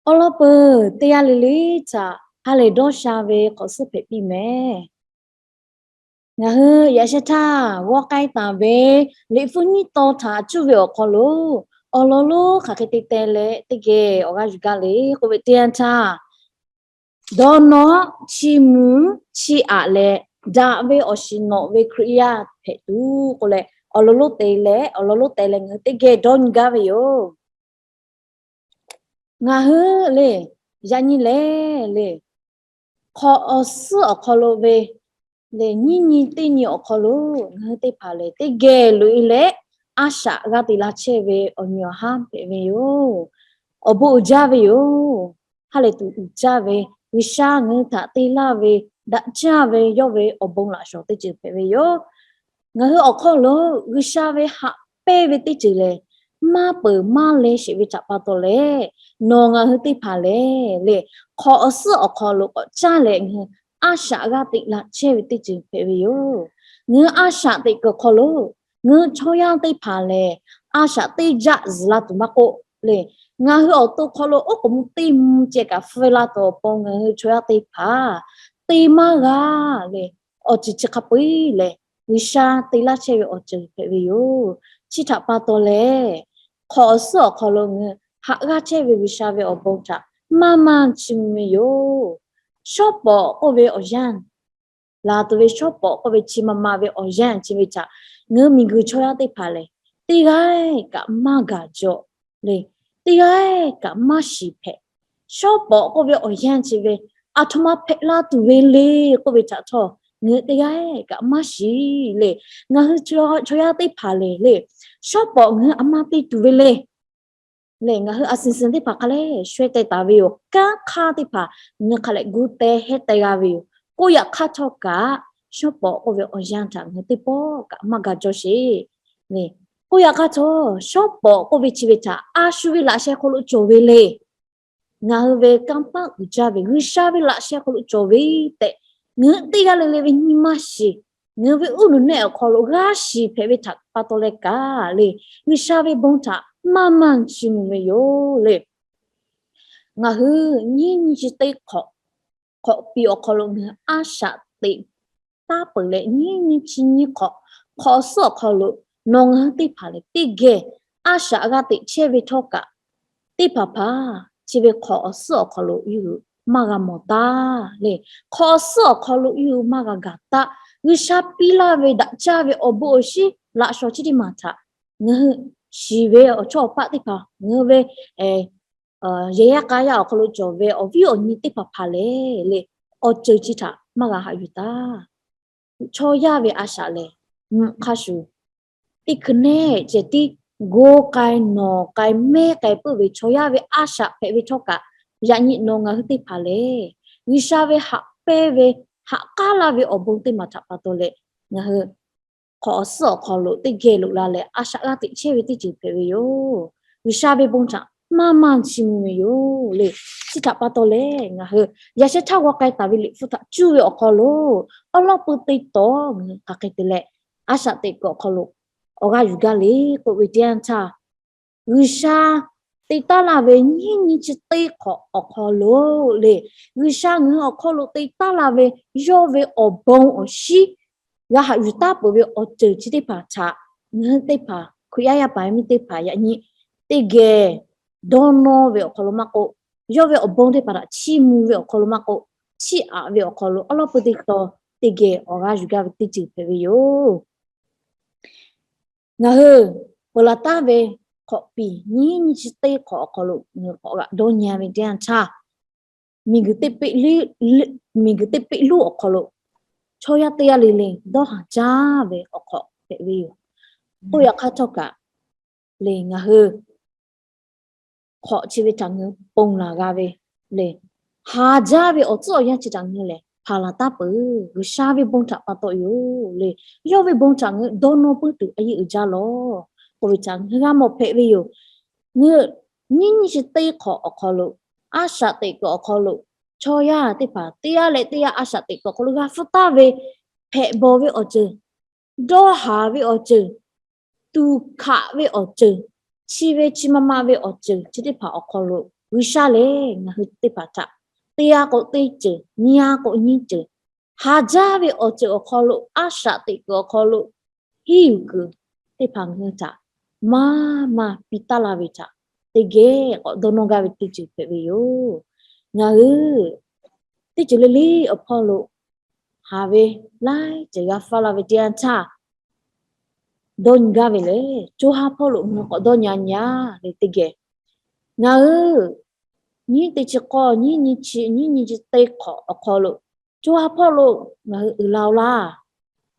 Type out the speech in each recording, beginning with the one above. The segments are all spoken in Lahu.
Awˬ lawn peuˬ teˇ g'aˇ le le htaꞈ ha lehˬ dawˇ sha ve hk'awꞈ suhˉ hpehꞈ piˇ mehˍ. Ngaˬ hui yaꞈ sheh htaˇ g'awˇ k'ai taˍ ve Liꞈ hpu nyiˇ tawn htaꞈ cuˇ ve awˬ hk'aw lo awˬ lawn lonˉ hk'aˬ hk'e te teh leh teˇ geh awˬ g'aˇ yuˬ gaˇ le k'oˆ ve teˇ yanˇ htaˇ, dawˇ nawˇ, chiˇ mvuh, chiˇ aꞈ leh daꞈ ve awˬ shiˍ nawꞈ ve Hkriꞈ yaˇ hpehꞈ tuˬ k'oˆ leh awˬ lawn lonˉ te leh awˬ lawn lonˉ teh leh ngaˬ hui teˇ geh dawˇ nyi gaˇ ve yoˬ. Ngaˬ hui le, yaꞈ nyi lehˬ le, hk'awꞈ awˬ suhˉ awˬ hk'aw lo ve le, nyiˇ nyi teˇ nyi awˬ hk'aw lo ngaˬ hui teˇ hpaˍ lehˬ teˇ geh loꞈ e leh a shaꞈ g'a teꞈ la chehˇ ve awˬ nyi awˬ haˉ hpehꞈ ve yoˬ. Awˬ bon uiˍ jaˇ ve yoˬ. Ha lehˬ tuˬ uiˍ jaˇ ve, G'uiˬsha ngaˬ hui htaꞈ te laˇ ve, daꞈ jaˇ ve yawˇ ve awˬ bon laꞈ shawˍ teˇ ceuˬ hpehꞈ ve yoˬ. Ngaˬ hui awˬ hk'aw lo G'uiˬsha ve haꞈ pehnˇ ve teˇ ceuˬ lehˬ, maˇ peuˬ maˇ leh sheˍ ve htaꞈ pa taw leh, nawˬ ngaˬ hui teˇ hpaˍ lehˬ le, hk'awꞈ awˬ suhˉ awˬ hk'aw lo k'awꞈ caˇ leh ngaˬ hui a shaꞈ g'a teꞈ la chehˇ ve teˇ ceuˬ hpehꞈ ve yoˬ. Ngaˬ hui a shaꞈ teꞈ kuiˬ awˬ hk'aw lo ngaˬ hui chaw yaˇ teˇ hpaˍ lehˬ a shaꞈ teˇ jaˆ zuhˬ la tuˬ maˇ k'oˆ le, ngaˬ hui awˬ to hk'aw lo oˉ k'oˍ mvuh teˇ mvuh ceh kaꞈ hpfuhˇ ve laˇ tuˬ awˬ pon ngaˬ hui chaw yaˇ teˇ hpaˍ te maˇ g'a le, awˬ ceuˬ chi hk'a peu-eˬ lehˬ G'uiˬsha te laˇ chehˇ ve awˬ ceuˬ hpehꞈ ve yoˬ. Chi htaꞈ pa taw leh, hk'awꞈ awˬ suhˉ awˬ hk'aw lo ngaˬ hui haꞈ g'aˇ chehˇ ve G'uiˬsha ve awˬ bon htaꞈ maˇ maˇ chiˇ mvuh ve yoˬ. Shawˉ pawˍ k'oˆ ve awˬ yanˇ, laˬ tuˬ ve shawˉ pawˍ k'oˆ ve chi ma ma ve awˬ yanˇ chi ve htaꞈ ngaˬ hui miˬguiˬ chaw yaˇ teˇ hpaˍ lehˬ, teˇ g'aˇ kaꞈ maˇ gaˬ jaw le, teˇ g'aˇ kaꞈ maˇ shiˍ hpehꞈ. Shawˉ pawˍ k'oˆ ve awˬ yanˇ chi ve aˬ htoꞈ ma hpehꞈ la tuˬ ve le k'oˆ ve htaꞈ htawˇ, ngaˬ hui teˇ g'aˇ kaꞈ maˇ shiˍ le. Ngaˬ hui chaw yaˇ teˇ hpaˍ lehˬ le, shawˉ pawˍ ngaˬ hui aˬ ma te tuˬ ve le. Lehˬ, ngaˬ hui a shuˍ shuˍ teˇ hpaˍ hk'a lehˬ shawehˇ teh taˍ ve yoˬ. Kanˉ hk'aˇ teˇ hpaˍ ngaˬ hui hk'a lehˬ gu teh hehˉ teh g'a ve yoˬ. K'oˆ yaꞈ hk'aˇ htawˇ kaꞈ, shawˉ pawˍ k'oˆ ve awˬ yanˇ htaꞈ ngaˬ hui teˇ pawˆ kaꞈ maˇ gaˬ jaw sheˍ. K'oˆ yaꞈ hk'aˇ htawˇ, shawˉ pawˍ k'oˆ ve chi ve htaꞈ a shu ve laꞈ sheh hk'aw lo cawˬ ve le. Ngaˬ hui ve kanˇ paˆ uiˍ jaˇ ve G'uiˬsha ve laꞈ sheh hk'aw lo cawˬ ve tehꞈ, ngaˬ hui teˇ g'aˇ le le ve nyi ma shiˍ, ngaˬ hui ve uˉ nuˬ nehˆ awˬ hk'aw lo g'a shiˍ hpehꞈ ve htaꞈ pa taw leh kaꞈ le, G'uiˬsha ve bon htaꞈ maˇ maˇ chiˇ mvuh ve yoˬ le. Ngaˬ hui nyiˇ nyi chi teˇ hk'awꞈ, hk'awꞈ piˍ awˬ hk'aw lo ngaˬ hui a shaꞈ teꞈ taˉ peuˬ leh, nyiˇ nyi chi nyi hk'awꞈ, hk'awꞈ suhˉ awˬ hk'aw lo nawˬ ngaˬ hui teˇ hpaˍ lehˬ teˇ geh a shaꞈ g'a teꞈ chehˇ ve htawˇ kaꞈ, teˇ hpaˍ hpaˍ chi ve hk'awꞈ awˬ suhˉ awˬ hk'aw lo yawˇ hui maˇ g'a mawˬ taˉ le. Hk'awꞈ awˬ suhˉ awˬ hk'aw lo yawˇ hui maˇ g'a gaˬ taˉ. G'uiˬsha piˇ laˇ ve daꞈ jaˇ ve awˬ bon awˬ shiˉ laꞈ shawˍ chi teˇ maˬ htaꞈ ngaˬ hui shiˍ ve awˬ chawˇ awˬ paˆ teˇ hpaˍ, ngaˬ hui ve yehˬ yaˇ k'a yaˇ awˬ hk'aw lo cawˬ ve awˬ viˉ awˬ nyi teˇ hpaˍ hpaˍ lehˬ le, awˬ ceuˬ chi htaꞈ maˇ g'a haꞈ yuˬ taˉ. Chaw yaˇ ve a shaꞈ lehˬ, mvuhˇ hk'a shuˍ teˇ hkui nehˆ ceh tiˉ go k'ai nawˬ k'ai mehˉ k'ai puiˉ ve chaw yaˇ ve a shaꞈ hpehꞈ ve htawˇ kaꞈ, yaꞈ nyi nawˬ ngaˬ hui teˇ hpaˍ lehˬ, G'uiˬsha ve haꞈ pehnˇ ve, haꞈ k'aˉ laˇ ve awˬ bon teˇ maˬ htaꞈ pa taw leh, ngaˬ hui hk'awꞈ awˬ suhˉ awˬ hk'aw lo teˇ geh loꞈ la leh a shaꞈ g'a teꞈ chehˇ ve teˇ ceuˬ hpehꞈ ve yoˬ. G'uiˬsha ve bon htaꞈ maˇ maˇ chiˇ mvuh ve yoˬ le. Chi htaꞈ pa taw leh ngaˬ hui yaꞈ sheh htaˇ g'awˇ k'ai taˍ ve Liꞈ hpu htaꞈ cuˇ ve awˬ hk'aw lo, awˬ lawn peuˬ teˇ taw ngaˬ hui hk'aˬ hk'e te leh a shaꞈ teꞈ kuiˬ awˬ hk'aw lo awˬ g'aˇ yuˬ gaˇ le k'oˆ ve teˇ yanˇ htaˇ, G'uiˬsha te taˉ laˇ ve nyiˇ nyi chi teˇ hk'awꞈ awˬ hk'aw lo le, G'uiˬsha ngaˬ hui awˬ hk'aw lo te taˉ laˇ ve yawˇ ve awˬ bon awˬ shiˉ g'a haꞈ yuˬ taˉ peuˬ ve awˬ ceuˬ chi teˇ hpaˍ htaꞈ ngaˬ hui teˇ hpaˍ Hkriꞈ yaˇ yaˇ paˍ miˇ teˇ hpaˍ yaꞈ nyi teˇ geh dawˇ nawˇ ve awˬ hk'aw lo maˇ k'oˆ, yawˇ ve awˬ bon teˇ hpaˍ htaꞈ chiˇ mvuh ve awˬ hk'aw lo maˇ k'oˆ, chiˇ aꞈ ve awˬ hk'aw lo awˬ lawn peuˬ teˇ taw teˇ geh awˬ g'aˇ yuˬ gaˇ ve teˇ ceuˬ hpehꞈ ve yoˬ. Ngaˬ hui peuˬ laˬ taˉ ve hk'awꞈ piˍ nyiˇ nyi chi teˇ hk'awꞈ awˬ hk'aw lo ngaˬ hui k'awꞈ g'aꞈ dawˇ nyi ve teˇ yanˇ htaˇ, miˬguiˬ teˇ peˆ luˇ awˬ hk'aw lo chaw yaˇ teˇ g'aˇ le le dawˇ haˍ jaˇ ve awˬ hk'awꞈ hpehꞈ ve yoˬ. K'oˆ yaꞈ hk'aˇ htawˇ kaꞈ le, ngaˬ hui hk'awꞈ chi ve htaꞈ ngaˬ hui ponˬ laˬ g'a ve le, haˍ jaˇ ve awˬ tcuhˉ awˬ yanˇ chi htaꞈ ngaˬ hui lehˬ hpanˍ laˬ taˉ peuˬ. G'uiˬsha ve bon htaꞈ pa taw yoˬ le. Yawˇ ve bon htaꞈ ngaˬ hui dawˇ nawˇ puiˉ tuˬ a yeˇ uiˍ jaˇ lawˬ k'oˆ ve htaꞈ ngaˬ hui g'a mawˬ hpehꞈ ve yoˬ. Ngaˬ hui nyiˇ nyi chi teˇ hk'awꞈ awˬ hk'aw lo, a shaꞈ teꞈ kuiˬ awˬ hk'aw lo, chaw yaˇ teˇ hpaˍ teˇ g'aˇ leh teˇ g'aˇ a shaꞈ teꞈ kuiˬ awˬ hk'aw lo g'a hpfuhˇ taˍ ve hpehꞈ bawˬ ve awˬ ceuˬ, dawˇ haˍ ve awˬ ceuˬ, tuˍ hkaꞈ ve awˬ ceuˬ, chi ve chi ma ma ve awˬ ceuˬ chi teˇ hpaˍ awˬ hk'aw lo G'uiˬsha lehˬ ngaˬ hui teˇ hpaˍ htaꞈ teˇ g'aˇ k'o teˇ ceuˬ, nyiˇ g'aˇ k'o nyiˇ ceuˬ, ha jaˇ ve awˬ ceuˬ awˬ hk'aw lo, a shaꞈ teꞈ kuiˬ awˬ hk'aw lo, hiˉ yuˬ kuiˬ teˇ hpaˍ ngaˬ hui htaꞈ maˇ maˇ piˇ taˉ la ve htaꞈ teˇ geh k'awꞈ dawˇ nawˇ gaˇ ve teˇ ceuˬ hpehꞈ ve yoˬ. Ngaˬ hui teˇ ceuˬ le le awˬ hpawˇ lo haˍ ve laiˉ ceuˬ g'a faˇ la ve teˇ yanˇ htaˇ, dawˇ nyi gaˇ ve lehˬ, co ha hpawˇ lo ngaˬ hui k'awꞈ dawˇ nyi nyi le teˇ geh. Ngaˬ hui nyiˇ teˇ chi k'awˇ, nyiˇ nyi chi, nyiˇ nyi chi teˇ hk'awꞈ awˬ hk'aw lo, co ha hpawˇ lo ngaˬ hui uiˍ la-oˬ laˇ,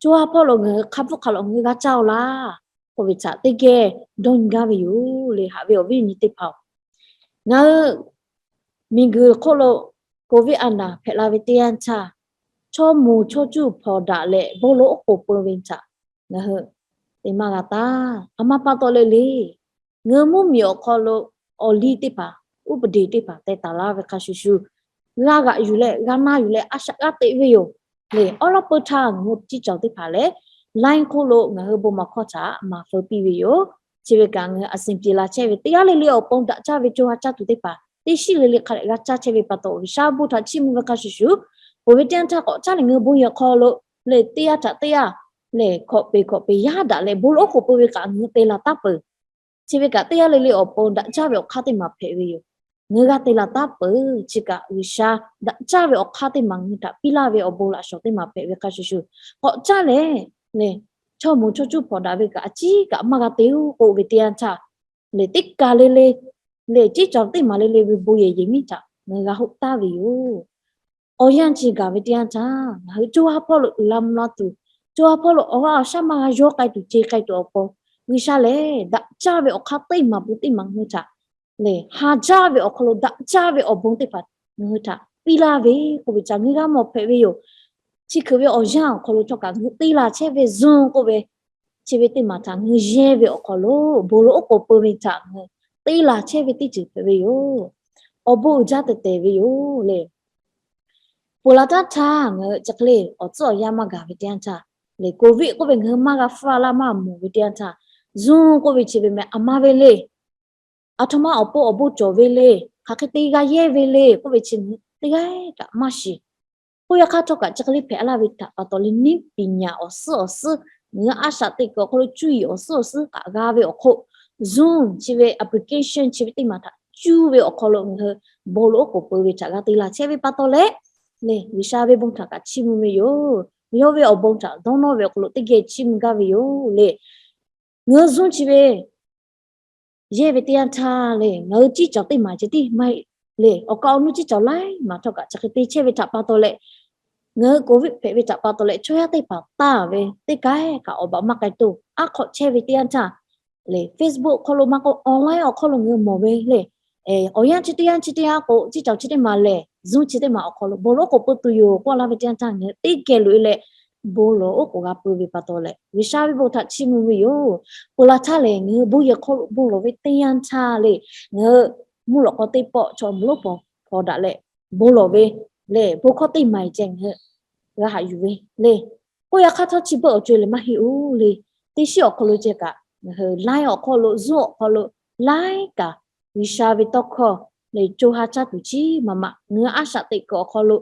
co ha hpawˇ lo ngaˬ hui hk'a bvuhˆ hk'a lawꞈ ngaˬ hui g'a caˇ-oˬ laˇ k'oˆ ve htaꞈ teˇ geh dawˇ nyi gaˇ ve yoˬ le, haꞈ ve awˬ viˉ awˬ nyi teˇ hpaˍ-oˬ. Ngaˬ hui miˬguiˬ hk'oˆ lo Covid a naˍ hpehꞈ la ve teˇ yanˇ htaˇ, chaw moˍ chaw cuˇ hpawnˬ daꞈ leh bon lawˬ oˉ k'oˍ peu ve htaꞈ ngaˬ hui te maˇ g'a taˇ. A ma pa taw leh le, ngaˬ hui mvuhˇmiˬ awˬ hk'aw lo awˬ liˇ teˇ hpaˍ, uˉ peˍ deˍ teˇ hpaˍ teh taˍ laˇ ve hk'a shuˍ shuˍ, g'a g'aꞈ yuˬ leh g'a naˇ yuˬ leh a shaꞈ g'aˇ teꞈ ve yoˬ le. Awˉ lawˉ peu htaˇ ngaˬ hui ciˇ cawˬ teˇ hpaˍ lehˬ, line hk'oˆ lo ngaˬ hui bon maˍ hkawˇ htaꞈ maˍ feu piˇ ve yoˬ. Chi ve kaꞈ ngaˬ hui a sin piˇ la chehˇ ve teˇ g'aˇ le le awˬ pon daꞈ jaˇ ve co ha caˇ tuˬ teˇ hpaˍ teˇ shiˉ le le hk'a dehꞈ g'a caˇ chehˇ ve pa taw, G'uiˬsha bon htaꞈ chiˇ mvuh ve hk'a shuˍ shuˍ, peuˬ ve teˇ yanˇ htaˇ k'awꞈ caˇ leh ngaˬ hui bon yehˬ hk'aw lo lehˬ, teˇ g'aˇ htaꞈ teˇ g'aˇ lehˬ, hkawꞈ peˍ hkawꞈ peˍ yaˇ daꞈ leh bon lawˬ oˉ k'oˍ peu ve kaꞈ ngaˬ hui te la taˉ peuˬ. Chi ve kaꞈ teˇ g'aˇ le le awˬ pon daꞈ jaˇ ve awˬ hk'aˇ teˇ maˬ hpehꞈ ve yoˬ. Ngaˬ hui g'a te la taˉ peuˬ. Chi kaꞈ G'uiˬsha daꞈ jaˇ ve awˬ hk'aˇ teˇ maˬ ngaˬ hui htaꞈ piˇ laˇ ve awˬ bon laꞈ shawˍ teˇ maˬ hpehꞈ ve hk'a shuˍ shuˍ, k'awꞈ caˇ leh lehˬ, chaw moˍ chaw cuˇ hpawnˬ daꞈ ve kaꞈ a ciˉ kaꞈ maˇ g'a te-oˬ k'oˆ ve teˇ yanˇ htaˇ, lehˬ teˇ kaˬ le le lehˬ, ciˇ cawˬ teˇ maˬ le le ve bon yehˬ yehˬ miˉ htaꞈ ngaˬ hui g'a hoˆ taˍ ve yoˬ. Awˬ yanˇ chi gaˬ ve teˇ yanˇ htaˇ, ngaˬ hui co ha hpawˇ lo uiˍ la mvuh la tuˬ, co ha hpawˇ lo awˬ g'aˇ awˬ shaˉ maˇ g'a yawˇ k'ai tuˬ ce k'ai tuˬ awˬ pon, G'uiˬsha lehˬ daꞈ jaˇ ve awˬ hk'aˇ teˇ maˬ bon teˇ maˬ ngaˬ hui htaꞈ lehˬ, ha jaˇ ve awˬ hk'aw lo daꞈ jaˇ ve awˬ bon teˇ hpaˍ ngaˬ hui htaꞈ piˇ laˇ ve k'oˆ ve htaꞈ ngaˬ hui g'a mawˬ hpehꞈ ve yoˬ. Chi hk'e ve awˬ yanˇ awˬ hk'aw lo htawˇ kaꞈ ngaˬ hui te laˬ chehˇ ve Zoom k'oˆ ve chi ve teˇ maˬ htaꞈ ngaˬ hui yehˇ ve awˬ hk'aw lo bon lawˬ oˉ k'oˍ peu ve htaꞈ ngaˬ hui te laˬ chehˇ ve teˇ ceuˬ hpehꞈ ve yoˬ. Awˬ bon uiˍ jaˇ tehˬ tehˬ ve yoˬ le. Peuˬ laˬ taˇ htaˇ ngaˬ hui chi hk'e le awˬ tcuhˉ awˬ yanˇ maˇ gaˬ ve teˇ yanˇ htaˇ, lehˬ Covid k'oˆ ve ngaˬ hui maˇ g'a hpfuhˇ laˇ maˇ mawˬ ve teˇ yanˇ htaˇ, Zoom k'oˆ ve chi ve meh a ma ve le. Aˬ htoꞈ ma awˬ pon awˬ bon cawˬ ve le, hk'aˬ hk'e te g'a yehˇ ve le k'oˆ ve chi ngaˬ hui teˇ g'aˇ kaꞈ maˇ shiˍ. K'oˆ yaꞈ hk'aˇ htawˇ kaꞈ chi hk'e le hpehꞈ laˇ ve htaꞈ pa taw leh, niˉ piˍ nyaˍ awˬ suhˉ awˬ suhˉ, ngaˬ hui a shaꞈ teꞈ kuiˬ awˬ hk'aw lo cuˇ yiˍ awˬ suhˉ awˬ suhˉ kaꞈ g'a ve awˬ hk'oˆ, Zoom chi ve application chi ve teˇ maˬ htaꞈ cuˇ ve awˬ hk'aw lo ngaˬ hui bon lawˬ oˉ k'oˍ peu ve htaꞈ g'a te laˬ chehˇ ve pa taw leh, lehˬ G'uiˬsha ve bon htaꞈ kaꞈ chiˇ mvuh ve yoˬ. Yawˇ ve awˬ bon htaꞈ dawˇ nawˇ ve awˬ hk'aw lo teˇ geh chiˇ mvuh gaˇ ve yoˬ le. Ngaˬ hui Zoom chi ve yehˇ ve teˇ yanˇ htaˇ lehˬ, ngaˬ hui ciˇ cawˬ teˇ maˬ ceh tiˉ maˇ heˆ lehˬ, awˬ kaˍ awˬ nu ciˇ cawˬ laiˉ maˬ htawˇ kaꞈ chi hk'e te chehˇ ve htaꞈ pa taw leh, ngaˬ hui Covid hpehꞈ ve htaꞈ pa taw leh chaw yaˇ teˇ hpaˍ taˇ ve teˇ kaˉ kaꞈ awˬ baˬ maˇ k'ai toˇ aˉ hk'awꞈ chehˇ ve teˇ yanˇ htaˇ lehˬ, Facebook awˬ hk'aw lo maˇ k'o online awˬ hk'aw lo ngaˬ hui mawˬ ve lehˬ, awˬ yanˇ chi teˇ yanˇ chi teˇ yanˇ k'o, ciˇ cawˬ chi teˇ maˬ lehˬ, Zoom chi teˇ maˬ awˬ hk'aw lo bon lawˬ oˉ k'oˍ peu tuˬ yoˬ k'oˆ laˇ ve teˇ yanˇ htaˇ ngaˬ hui teˇ geh loꞈ e leh bon lawˬ oˉ k'oˍ g'a peu ve pa taw leh, G'uiˬsha ve bon htaꞈ chiˇ mvuh ve yoˬ. Peuˬ laˬ htaˇ lehˬ, ngaˬ hui bon yehˬ hk'aw lo bon lawˬ ve teˇ yanˇ htaˇ lehˬ, ngaˬ hui mvuhˇ lawꞈ k'aw teˇ pawˆ chaw moˍ lonˉ hpawnˬ daꞈ leh bon lawˬ ve lehˬ, bon hkawˇ teˇ maˬ ceh ngaˬ hui g'a haꞈ yuˬ ve le. K'oˆ yaꞈ hk'aˇ htawˇ chi beuꞈ awˬ co e lehˬ maˇ heˆ oˬ le. Teˇ shiˉ awˬ hk'aw lo ceh kaꞈ, ngaˬ hui line awˬ hk'aw lo, Zoom awˬ hk'aw lo, line kaꞈ G'uiˬsha ve tawˇ hkawˇ lehˬ co ha caˇ tuˬ chi maꞈ maꞈ ngaˬ hui a shaꞈ teꞈ kuiˬ awˬ hk'aw lo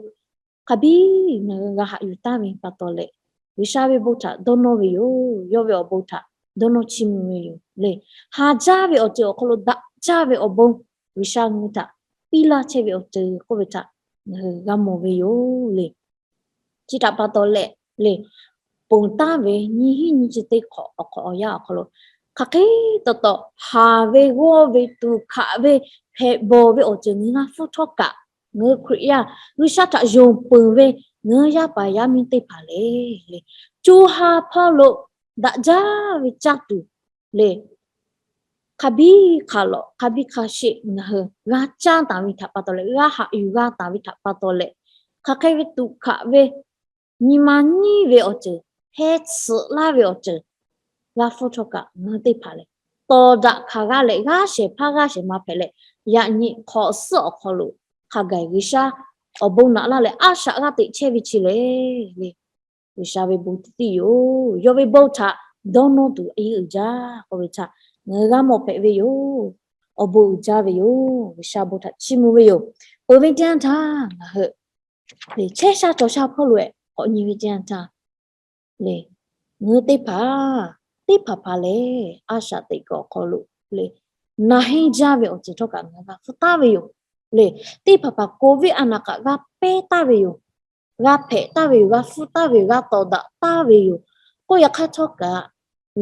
hk'a biˇ ngaˬ hui g'a haꞈ yuˬ taˍ ve pa taw leh, G'uiˬsha ve bon htaꞈ dawˇ nawˇ ve yoˬ. Yawˇ ve awˬ bon htaꞈ dawˇ nawˇ chiˇ mvuh ve yoˬ le. Ha jaˇ ve awˬ ceuˬ awˬ hk'aw lo daꞈ jaˇ ve awˬ bon G'uiˬsha ngaˬ hui htaꞈ piˇ laˇ chehˇ ve awˬ ceuˬ k'oˆ ve htaꞈ ngaˬ hui g'a mawˬ ve yoˬ le. Chi htaꞈ pa taw leh le, ponˬ taˍ ve nyiˇ hinˉ nyiˇ chi teˇ hk'awꞈ awˬ hk'awꞈ awˬ yanˇ awˬ hk'aw lo, hk'aˬ hk'e taw taw haˍ ve g'awˇ ve tuꞈ hkaꞈ ve hpehꞈ bawˬ ve awˬ ceuˬ ngaˬ hui g'a hpfuhˇ htawˇ kaꞈ, ngaˬ hui Hkriꞈ yaˇ G'uiˬsha htaꞈ yonˍ peuˬ ve ngaˬ hui yaˇ paˍ yaˇ miˇ teˇ hpaˍ le, co ha hpawˇ lo daꞈ jaˇ ve caˇ tuˬ le, hk'a biˇ hk'a lawꞈ hk'a biˇ hk'a sheˆ ngaˬ hui g'a caˇ taˍ ve htaꞈ pa taw leh, g'a haꞈ yuˬ g'a taˍ ve htaꞈ pa taw leh, hk'aˬ hk'e ve tuꞈ hkaꞈ ve nyi ma nyiˇ ve awˬ ceuˬ, heh tsuhꞈ laˇ ve awˬ ceuˬ g'a hpfuhˇ htawˇ kaꞈ ngaˬ hui teˇ hpaˍ lehˬ, tawˍ daꞈ hkanˍ g'a leh g'aˇ shehˍ hpaˇ g'aˇ shehˍ ma hpehꞈ leh, yaꞈ nyi hk'awꞈ suhˉ awˬ hk'aw lo hk'a gaˬ G'uiˬsha awˬ bon naꞈ laˇ leh a shaꞈ g'aˇ teꞈ chehˇ ve chi lehˬ le, G'uiˬsha ve bon teˇ tiˉ yoˬ. Yawˇ ve bon htaꞈ dawˇ nawˇ tuˬ a yeˇ uiˍ jaˇ k'oˆ ve htaꞈ ngaˬ hui g'a mawˬ hpehꞈ ve yoˬ. awˬ bon uiˍ jaˇ ve yoˬ. G'uiˬsha bon htaꞈ chiˇ mvuh ve yoˬ. Peuˬ ve teˇ yanˇ htaˇ ngaˬ hui chehˇ sha cawˬ sha hpawˇ lo-eh k'awꞈ nyi ve teˇ yanˇ htaˇ le, ngaˬ hui teˇ hpaˍ, teˇ hpaˍ hpaˍ lehˬ a shaꞈ teꞈ kuiˬ awˬ hk'aw lo le, na hehnˇ jaˇ ve awˬ ceuˬ htawˇ kaꞈ ngaˬ hui g'a hpfuhˇ taˍ ve yoˬ. Le, teˇ hpaˍ hpaˍ COVID a naˍ kaꞈ g'a pehnˇ taˍ ve yoˬ. G'a hpehꞈ taˍ ve yoˬ. G'a hpfuhˇ taˍ ve yoˬ. G'a tawˍ daꞈ taˍ ve yoˬ. K'oˆ yaꞈ hk'aˇ htawˇ kaꞈ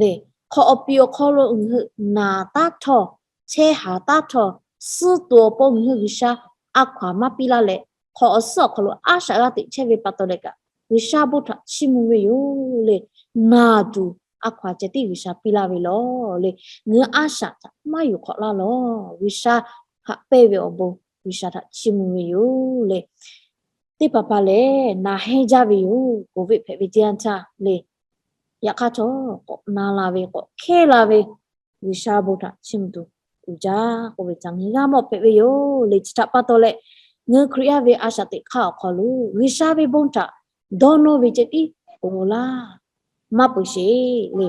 le, hk'awꞈ awˬ piˍ awˬ hk'aw lo ngaˬ hui naˍ taˉ htawˇ, chehˇ haˍ taˉ htawˇ, suh tuˬ awˬ pon ngaˬ hui G'uiˬsha a hkaw aˬ maˇ piˇ laˇ leh, hk'awꞈ awˬ suhˉ awˬ hk'aw lo a shaꞈ g'a teꞈ chehˇ ve pa taw leh kaꞈ, G'uiˬsha bon htaꞈ chiˇ mvuh ve yoˬ le. Naˍ tuˬ a hkaw aˬ ceh tiˉ G'uiˬsha piˇ laˇ ve lawˬ le. Ngaˬ hui a shaꞈ htaꞈ maˇ yuˬ hk'awꞈ laˇ lawˬ. G'uiˬsha haꞈ pehnˇ ve awˬ bon G'uiˬsha htaꞈ chiˇ mvuh ve yoˬ le. Teˇ hpaˍ hpaˍ lehˬ na hehnˇ jaˇ ve yoˬ. COVID hpehꞈ ve teˇ yanˇ htaˇ le, yaꞈ hk'aˇ htawˇ k'awꞈ na la ve, k'awꞈ hkehˇ la ve, G'uiˬsha bon htaꞈ chiˇ mvuh tuˬ uiˍ jaˇ k'oˆ ve htaꞈ ngaˬ hui g'a mawˬ hpehꞈ ve yoˬ le. Chi htaꞈ pa taw leh, ngaˬ hui Hkriꞈ yaˇ ve a shaꞈ teꞈ hk'aˇ awˬ hk'aw lo G'uiˬsha ve bon htaꞈ dawˇ nawˇ ve ceh tiˉ k'o laˇ, maˇ peuˬ sheˍ le.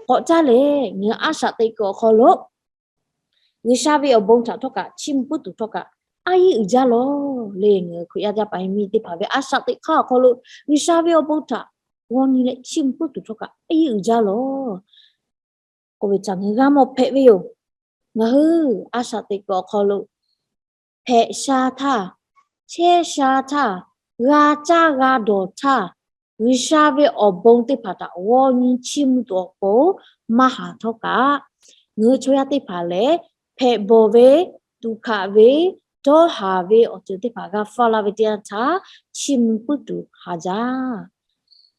K'awꞈ caˇ lehˬ, ngaˬ hui a shaꞈ teꞈ kuiˬ awˬ hk'aw lo G'uiˬsha ve awˬ bon htaꞈ htawˇ kaꞈ chiˇ mvuh puiˉ tuˬ htawˇ kaꞈ a yiˉ uiˍ jaˇ lawˬ le. Ngaˬ hui Hkriꞈ yaˇ jaˇ paˍ yaˇ miˇ teˇ hpaˍ ve a shaꞈ teꞈ hk'aˇ awˬ hk'aw lo G'uiˬsha ve awˬ bon htaꞈ g'aw nyi leh chiˇ mvuh puiˉ tuˬ htawˇ kaꞈ a yiˉ uiˍ jaˇ lawˬ k'oˆ ve htaꞈ ngaˬ hui g'a mawˬ hpehꞈ ve yoˬ. Ngaˬ hui a shaꞈ teꞈ kuiˬ awˬ hk'aw lo hpehꞈ sha htaˇ, chehˇ sha htaˇ, g'a caˇ g'a dawˬ htaˇ, G'uiˬsha ve awˬ bon teˇ hpaˍ htaꞈ g'aw nyi chiˇ mvuh tuˬ awˬ pon maˇ haˍ htawˇ kaꞈ, ngaˬ hui chaw yaˇ teˇ hpaˍ lehˬ hpehꞈ bawˬ ve, tuꞈ hkaꞈ ve, dawˇ haˍ ve awˬ ceuˬ teˇ hpaˍ g'a faˇ laˇ ve teˇ yanˇ htaˇ, chiˇ mvuh puiˉ tuˬ haˍ jaˇ.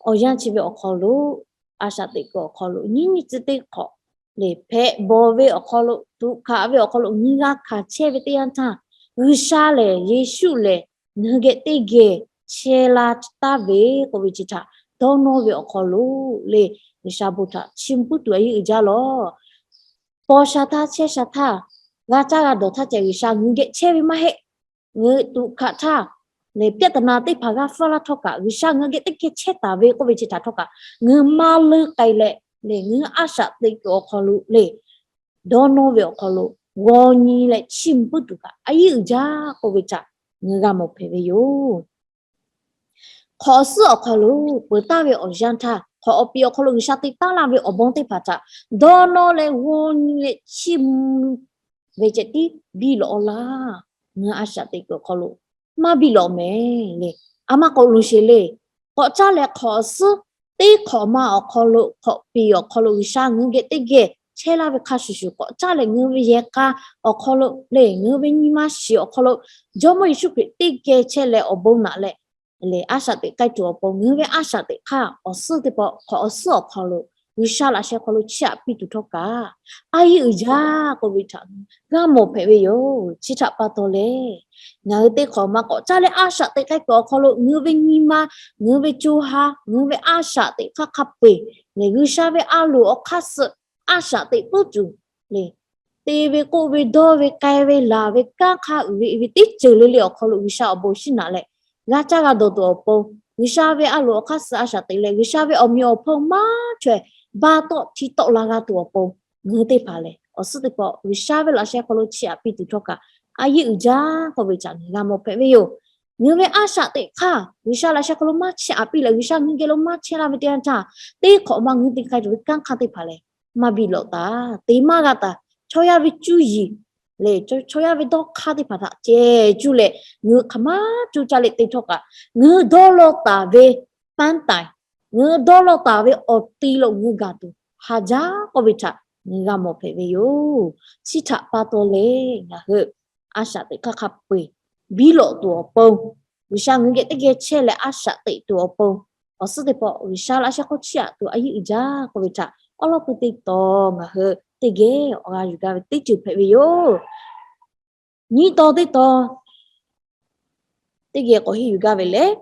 Awˬ yanˇ chi ve awˬ hk'aw lo, a shaꞈ teꞈ kuiˬ awˬ hk'aw lo nyiˇ nyi tcuh teˇ hk'awꞈ le, hpehꞈ bawˬ ve awˬ hk'aw lo, tuꞈ hkaꞈ ve awˬ hk'aw lo nyiˇ g'aˇ hkanˍ chehˇ ve teˇ yanˇ htaˇ, G'uiˬsha lehˬ, Yeˍsuˆ lehˬ, ngaˬ hui geh teˇ geh chehˇ la taˍ ve k'oˆ ve chi htaꞈ dawˇ nawˇ ve awˬ hk'aw lo le, G'uiˬsha bon htaꞈ chiˇ mvuh puiˉ tuˬ a yiˉ uiˍ jaˇ lawˬ. Paw sha htaˇ, chehˇ sha htaˇ, g'a caˇ g'a dawˬ htaˇ ceh G'uiˬsha ngaˬ hui geh chehˇ ve maˇ heˆ. Ngaˬ hui tuꞈ hkaꞈ htaˇ lehˬ, pyaˆ taˍ na teˇ hpaˍ g'a faˇ laˇ htawˇ kaꞈ, G'uiˬsha ngaˬ hui geh teˇ geh chehˇ taˍ ve k'oˆ ve chi htaꞈ htawˇ kaꞈ, ngaˬ hui maˇ leuˆ k'ai leh le, ngaˬ hui a shaꞈ teꞈ kuiˬ awˬ hk'aw lo le, dawˇ nawˇ ve awˬ hk'aw lo g'aw nyi leh chiˇ mvuh puiˉ tuˬ kaꞈ a yiˉ uiˍ jaˇ k'oˆ ve htaꞈ ngaˬ hui g'a mawˬ hpehꞈ ve yoˬ. Hk'awꞈ awˬ suhˉ awˬ hk'aw lo peuˬ taˍ ve awˬ yanˇ htaˇ, hk'awꞈ awˬ piˍ awˬ hk'aw lo G'uiˬsha te taˉ laˇ ve awˬ bon teˇ hpaˍ htaꞈ dawˇ nawˇ leh g'aw nyi leh chiˇ mvuh ve ceh tiˉ biˇ lawꞈ laˇ. Ngaˬ hui a shaꞈ teꞈ kuiˬ awˬ hk'aw lo maˇ biˇ lawꞈ mehˍ le. A maˇ k'awꞈ loˍ sheˍ le. K'awꞈ caˇ leh hk'awꞈ awˬ suhˉ teˇ hk'awꞈ ma awˬ hk'aw lo, hk'awꞈ piˍ awˬ hk'aw lo G'uiˬsha ngaˬ hui geh teˇ geh chehˇ laˇ ve hk'a shuˍ shuˍ, k'awꞈ caˇ leh ngaˬ hui ve yehˬ k'a awˬ hk'aw lo le, ngaˬ hui ve nyi ma shiˍ awˬ hk'aw lo Jawˇmawˇ Yeˍsuˆ Hkriꞈ teˇ geh chehˇ leh awˬ bon naꞈ leh le, a shaꞈ teꞈ k'ai tuˬ awˬ pon, ngaˬ hui ve a shaꞈ teꞈ hk'aˇ awˬ suhˉ teˇ pawˆ hk'awꞈ awˬ suhˉ awˬ hk'aw lo G'uiˬsha laꞈ sheh hk'aw lo chiˇ aꞈ piˇ tuˬ htawˇ kaꞈ a yiˉ uiˍ jaˇ k'oˆ ve htaꞈ g'a mawˬ hpehꞈ ve yoˬ. Chi htaꞈ pa taw leh, ngaˬ hui teˇ hk'awꞈ ma k'awꞈ caˇ leh a shaꞈ teꞈ k'ai kuiˬ awˬ hk'aw lo ngaˬ hui ve nyi ma, ngaˬ hui ve co ha, ngaˬ hui ve a shaꞈ teꞈ hk'aˇ hk'a peu-eˬ le, G'uiˬsha ve a loˍ awˬ hk'aˇ suh a shaꞈ teꞈ puiˉ tuˬ le, te ve k'oˆ ve, dawˇ ve, k'ai ve, laˬ ve, kanˉ hk'aˇ uiˍ ve, uiˍ ve teˇ ceuˬ le le awˬ hk'aw lo G'uiˬsha awˬ bon shinˉ naꞈ leh g'a caˇ g'a dawˬ tuˬ awˬ pon, G'uiˬsha ve a loˍ awˬ hk'aˇ suh a shaꞈ teꞈ leh G'uiˬsha ve awˬ meꞈ awˬ hponˇ maˇ chaweh ba tawˆ hti tawˆ la g'a tuˬ awˬ pon, ngaˬ hui teˇ hpaˍ lehˬ awˬ suhˉ teˇ pawˆ G'uiˬsha ve laꞈ sheh hk'aw lo chiˇ aꞈ piˇ tuˬ htawˇ kaꞈ a yiˉ uiˍ jaˇ k'oˆ ve htaꞈ ngaˬ hui g'a mawˬ hpehꞈ ve yoˬ. Ngaˬ hui ve a shaꞈ teꞈ hk'aˇ G'uiˬsha laꞈ sheh hk'aw lo maˇ chiˇ aꞈ piˇ leh G'uiˬsha ngaˬ hui geh lo maˇ chehˇ laˇ ve teˇ yanˇ htaˇ, teˇ hk'awꞈ ma ngaˬ hui te k'ai tuˬ ve kanˉ hk'aˇ teˇ hpaˍ lehˬ maˇ biˇ lawꞈ taˍ, te maˇ g'a taˍ. Chaw yaˇ ve cuˇ yiˍ le, chaw yaˇ ve dawˇ hk'aˇ teˇ hpaˍ htaꞈ ceh cuˇ leh ngaˬ hui hk'aˬ ma cuˇ caˇ leh te htawˇ kaꞈ, ngaˬ hui dawˇ law taˍ ve ပန်းတိုင်, ngaˬ hui dawˇ law taˍ ve awˬ ti lo ngaˬ hui gaˬ tuˬ haˍ jaˇ k'oˆ ve htaꞈ ngaˬ hui g'a mawˬ hpehꞈ ve yoˬ. Chi htaꞈ pa taw leh ngaˬ hui a shaꞈ teꞈ hk'aˇ hk'a peu-eˬ biˇ lawꞈ tuˬ awˬ pon, G'uiˬsha ngaˬ hui geh teˇ geh chehˇ leh a shaꞈ teꞈ tuˬ awˬ pon, awˬ suhˉ teˇ pawˆ G'uiˬsha laꞈ sheh hk'aw chiˇ aꞈ tuˬ a yiˉ uiˍ jaˇ k'oˆ ve htaꞈ awˉ lawˉ pui teˇ taw ngaˬ hui teˇ geh awˬ g'a yuˬ gaˇ ve teˇ ceuˬ hpehꞈ ve yoˬ. Nyiˇ taw teˇ taw teˇ geh k'awꞈ henˇ yuˬ gaˇ ve lehˬ,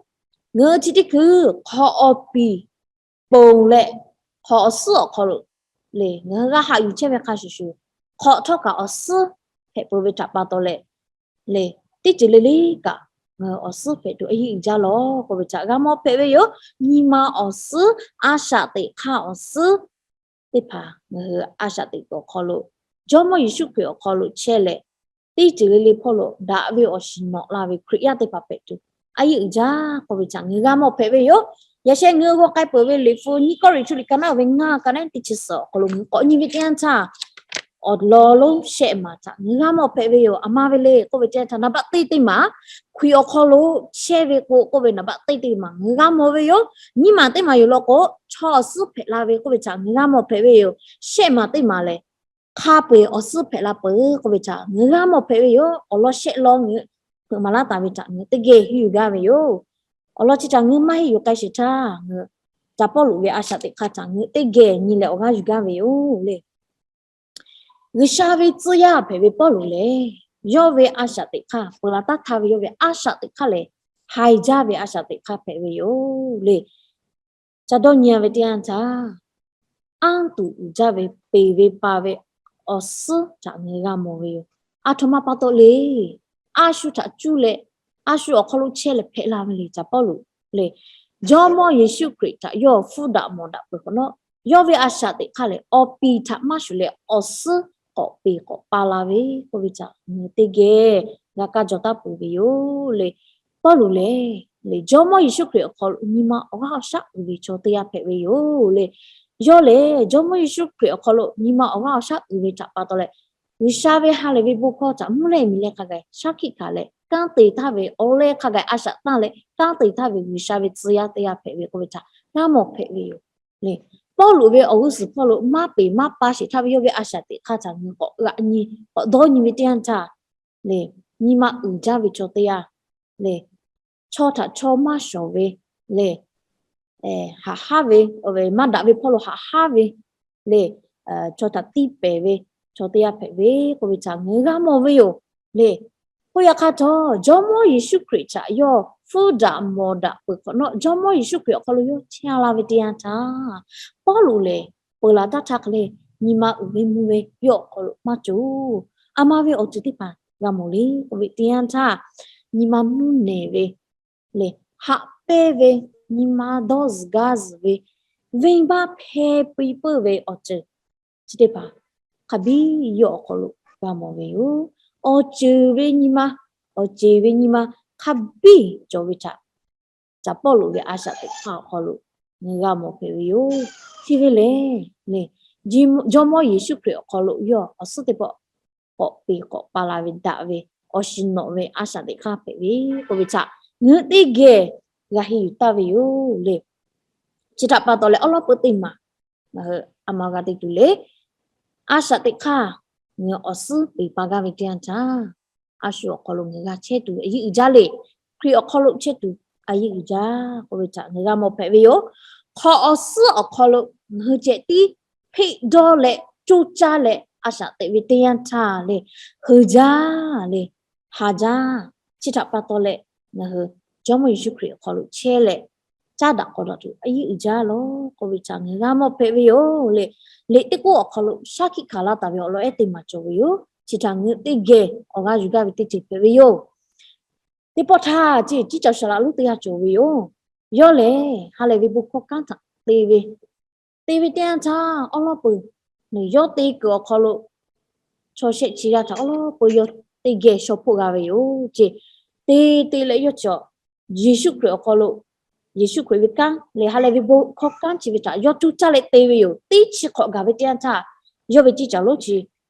ngaˬ hui chi teˇ hkui hk'awꞈ awˬ piˍ ponˬ leh hk'awꞈ awˬ suhˉ awˬ hk'aw lo le ngaˬ hui g'a haꞈ yuˬ chehˇ ve hk'a shuˍ shuˍ, hk'awꞈ htawˇ kaꞈ awˬ suhˉ hpehꞈ peuˬ ve htaꞈ pa taw leh le, teˇ ceuˬ le le kaꞈ ngaˬ hui awˬ suhˉ hpehꞈ tuˬ a yiˉ uiˍ jaˇ lawˬ k'oˆ ve htaꞈ g'a mawˬ hpehꞈ ve yoˬ. Nyi ma awˬ suhˉ, a shaꞈ teꞈ hk'aˇ awˬ suhˉ teˇ hpaˍ ngaˬ hui a shaꞈ teꞈ kuiˬ awˬ hk'aw lo Jawˇmawˇ Yeˍsuˆ Hkriꞈ awˬ hk'aw lo chehˇ leh, teˇ ceuˬ le le hpawˇ lo daꞈ ve awˬ shiˍ nawꞈ la ve Hkriꞈ yaˇ teˇ hpaˍ hpehꞈ tuˬ a yeˇ uiˍ jaˇ k'oˆ ve htaꞈ ngaˬ hui g'a mawˬ hpehꞈ ve yoˬ. Yaꞈ sheh ngaˬ hui g'aw k'ai peuˬ ve Liꞈ hpu nyiˇ Kawˇrenˍhtuˆ liꞈ ka naˉ ve ngaˇ ka naˉ teˇ chi suhˍ awˬ hk'aw lo ngaˬ hui k'awꞈ nyi ve teˇ yanˇ htaˇ, awˬ lawn lonˉ shehˆ maˬ htaꞈ ngaˬ hui g'a mawˬ hpehꞈ ve yoˬ. Aˬ ma ve le k'oˆ ve teˇ yanˇ htaˇ, naˍ baˆ teˇ teˇ maˬ Hkriꞈ awˬ hk'aw lo chehˇ ve k'o k'oˆ ve naˍ baˆ teˇ teˇ maˬ ngaˬ hui g'a mawˬ ve yoˬ. Nyiˇ maˬ teˇ maˬ yoˬ law k'o, chaw awˬ suhˉ hpehꞈ la ve k'oˆ ve htaꞈ ngaˬ hui g'a mawˬ hpehꞈ ve yoˬ. Shehˆ maˬ teˇ maˬ lehˬ, hk'a peu-eˬ awˬ suhˉ hpehꞈ la peuˬ k'oˆ ve htaꞈ ngaˬ hui g'a mawˬ hpehꞈ ve yoˬ. Awˬ lawn shehˆ lawn ngaˬ hui hpeuꞈ maˍ laˇ taˍ ve htaꞈ ngaˬ hui teˇ geh henˇ yuˬ gaˇ ve yoˬ. Awˬ lawn chi htaꞈ ngaˬ hui maˇ henˇ yuˬ k'ai sheˍ htaˇ, ngaˬ hui Caˍ Pawˇluꞈ ve a shaꞈ teꞈ hk'aˇ htaꞈ ngaˬ hui teˇ geh nyi leh awˬ g'aˇ yuˬ gaˇ ve yoˬ le. G'uiˬsha ve tcuh yaˇ hpehꞈ ve Pawˇluꞈ lehˬ, yawˇ ve a shaꞈ teꞈ hk'aˇ, peuˬ laˬ taˇ htaˇ ve yawˇ ve a shaꞈ teꞈ hk'aˇ lehˬ, haiˬ jaˇ ve a shaꞈ teꞈ hk'aˇ hpehꞈ ve yoˬ le. Ca dawˇ nyi-a ve teˇ yanˇ htaˇ, anˇ tuˬ uiˍ jaˇ ve peˬ ve pa ve awˬ suhˉ htaꞈ ngaˬ hui g'a mawˬ ve yoˬ. A htoꞈ ma pa taw le, a shu htaꞈ cuˇ leh, a shu awˬ hk'aw lo chehˇ leh hpehꞈ la ve le Caˍ Pawˇluꞈ le. Jawˇmawˇ Yeˍsuˆ Hkriꞈ htaꞈ yawˇ hpfuhˇ daꞈ mawˬ daꞈ peuˬ hk'awꞈ nawˉ, yawˇ ve a shaꞈ teꞈ hk'aˇ lehˬ, awˬ piˍ htaꞈ maˇ shuˍ leh awˬ suhˉ k'awꞈ peˬ k'awꞈ pa la ve k'oˆ ve htaꞈ ngaˬ hui teˇ geh g'a kaˇ jaw taˍ peuˬ ve yoˬ le. Pawˇluꞈ lehˬ le, Jawˇmawˇ Yeˍsuˆ Hkriꞈ awˬ hk'aw lo nyi ma awˬ g'aˇ awˬ shaˉ uiˍ ve chaw teˇ g'aˇ hpehꞈ ve yoˬ le. Yawˇ lehˬ, Jawˇmawˇ Yeˍsuˆ Hkriꞈ awˬ hk'aw lo nyi ma awˬ g'aˇ awˬ shaˉ uiˍ ve htaꞈ pa taw leh, G'uiˬsha ve ha lehˬ ve bon hkawˇ htaꞈ mvuhˇ leh miˬ leh hk'a gaˬ shaˉ hkiˆ hkanˍ leh, kanˉ te htaˇ ve awˬ leh hk'a gaˬ a shaꞈ tanˇ leh kanˉ te htaˇ ve G'uiˬsha ve tcuh yaˇ teˇ g'aˇ hpehꞈ ve k'oˆ ve htaꞈ g'a mawˬ hpehꞈ ve yoˬ le. Pawˇluꞈ ve awˬ g'uˇ suhˍ hpawˇ lo maˇ peˬ maˇ pa sheˍ htaˇ ve yawˇ ve a shaꞈ teꞈ hk'aˇ htaꞈ ngaˬ hui k'awꞈ g'aꞈ nyi k'awꞈ dawˇ nyi ve teˇ yanˇ htaˇ le, nyi ma uiˍ jaˇ ve chaw teˇ g'aˇ le, chaw htaꞈ chaw maˇ shawˍ ve le, haꞈ haˉ ve, maˇ daꞈ ve hpawˇ lo haꞈ haˉ ve le, chaw htaꞈ tiˇ pehˍ ve chaw teˇ g'aˇ hpehꞈ ve k'oˆ ve htaꞈ ngaˬ hui g'a mawˬ ve yoˬ le. K'oˆ yaꞈ hk'aˇ htawˇ, Jawˇmawˇ Yeˍsuˆ Hkriꞈ htaꞈ yawˇ hpfuhˇ daꞈ mawˬ daꞈ peuˬ hk'awꞈ nawˉ, Jawˇmawˇ Yeˍsuˆ Hkriꞈ awˬ hk'aw lo yawˇ chehˇ la ve teˇ yanˇ htaˇ, Pawˇluꞈ lehˬ peuˬ laˬ taˇ htaˇ hk'e leh nyi ma uiˍ ve mvuh ve yawˇ awˬ hk'aw lo maˇ cawˬ. A ma ve awˬ ceuˬ teˇ hpaˍ g'a mawˬ le k'oˆ ve teˇ yanˇ htaˇ, nyi ma mvuhˇ nehˬ ve le, haꞈ pehnˇ ve, nyi ma dawˇ zuhˬ gaˇ zuhˬ ve, venˇbaˆ hpehˇ piˇ peuˬ ve awˬ ceuˬ chi teˇ hpaˍ hk'a biˇ yawˇ awˬ hk'aw lo g'a mawˬ ve yoˬ. Awˬ ceuˬ ve nyi ma, awˬ ceuˬ ve nyi ma hk'a biˇ cawˬ ve htaꞈ Caˍ Pawˇluꞈ ve a shaꞈ teꞈ hk'aˇ awˬ hk'aw lo ngaˬ hui g'a mawˬ hpehꞈ ve yoˬ. Chi ve lehˬ le, Jawˇmawˇ Yeˍsuˆ Hkriꞈ awˬ hk'aw lo yawˇ awˬ suhˉ teˇ pawˆ k'awꞈ peˬ k'awꞈ pa la ve daꞈ ve awˬ shiˍ nawꞈ ve a shaꞈ teꞈ hk'aˇ hpehꞈ ve k'oˆ ve htaꞈ ngaˬ hui teˇ geh g'a henˇ yuˬ taˍ ve yoˬ le. Chi htaꞈ pa taw leh awˉ lawˉ peu teˇ maˬ ngaˬ hui a ma g'a te tuˬ le. A shaꞈ teꞈ hk'aˇ ngaˬ hui awˬ suhˉ peˬ pa gaˇ ve teˇ yanˇ htaˇ, a shu awˬ hk'aw lo ngaˬ hui g'a chehˇ tuˬ a yeˇ uiˍ jaˇ le. Hkriꞈ awˬ hk'aw lo chehˇ tuˬ a yeˇ uiˍ jaˇ k'oˆ ve htaꞈ ngaˬ hui g'a mawˬ hpehꞈ ve yoˬ. Hk'awꞈ awˬ suhˉ awˬ hk'aw lo ngaˬ hui ceh tiˉ hpeˆ dawˇ leh coˇ caˇ leh a shaꞈ teꞈ ve teˇ yanˇ htaˇ le, heuˬ jaˇ le, ha jaˇ. Chi htaꞈ pa taw leh ngaˬ hui Jawˇmawˇ Yeˍsuˆ Hkriꞈ awˬ hk'aw lo chehˇ leh caˉ daꞈ k'awꞈ daꞈ tuˬ a yeˇ uiˍ jaˇ lawˬ k'oˆ ve htaꞈ ngaˬ hui g'a mawˬ hpehꞈ ve yoˬ le. Liꞈ teˇ k'oˆ awˬ hk'aw lo shaˉ hkiˆ hkanˍ laˇ taˍ ve awˬ lawn ehˉ teˇ maˬ cawˬ ve yoˬ. Chi htaꞈ ngaˬ hui teˇ geh awˬ g'aˇ yuˬ gaˇ ve teˇ ceuˬ hpehꞈ ve yoˬ. Teˇ pawˆ htaˇ ceˇ, ciˉ cawˬ saˍ laꞈ lonˉ teˇ g'aˇ cawˬ ve yoˬ. Yawˇ lehˬ ha lehˬ ve bon hkawˇ kanˉ htaꞈ te ve, te ve teˇ yanˇ htaˇ awˉ lawˉ peu, yawˇ te kuiˬ awˬ hk'aw lo chaw shehˆ chi g'aˇ htaꞈ awˉ lawˉ peu yawˇ teˇ geh shaw hpoˆ g'a ve yoˬ ceˇ. Te te leh yawˇ cawˬ Yeˍsuˆ Hkriꞈ awˬ hk'aw lo, Yeˍsuˆ Hkriꞈ ve kanˉ lehˬ ha lehˬ ve bon hkawˇ kanˉ chi ve htaꞈ yawˇ coˇ caˇ leh te ve yoˬ. Teˇ chi hk'awꞈ gaˬ ve teˇ yanˇ htaˇ, yawˇ ve ciˉ cawˬ lonˉ chi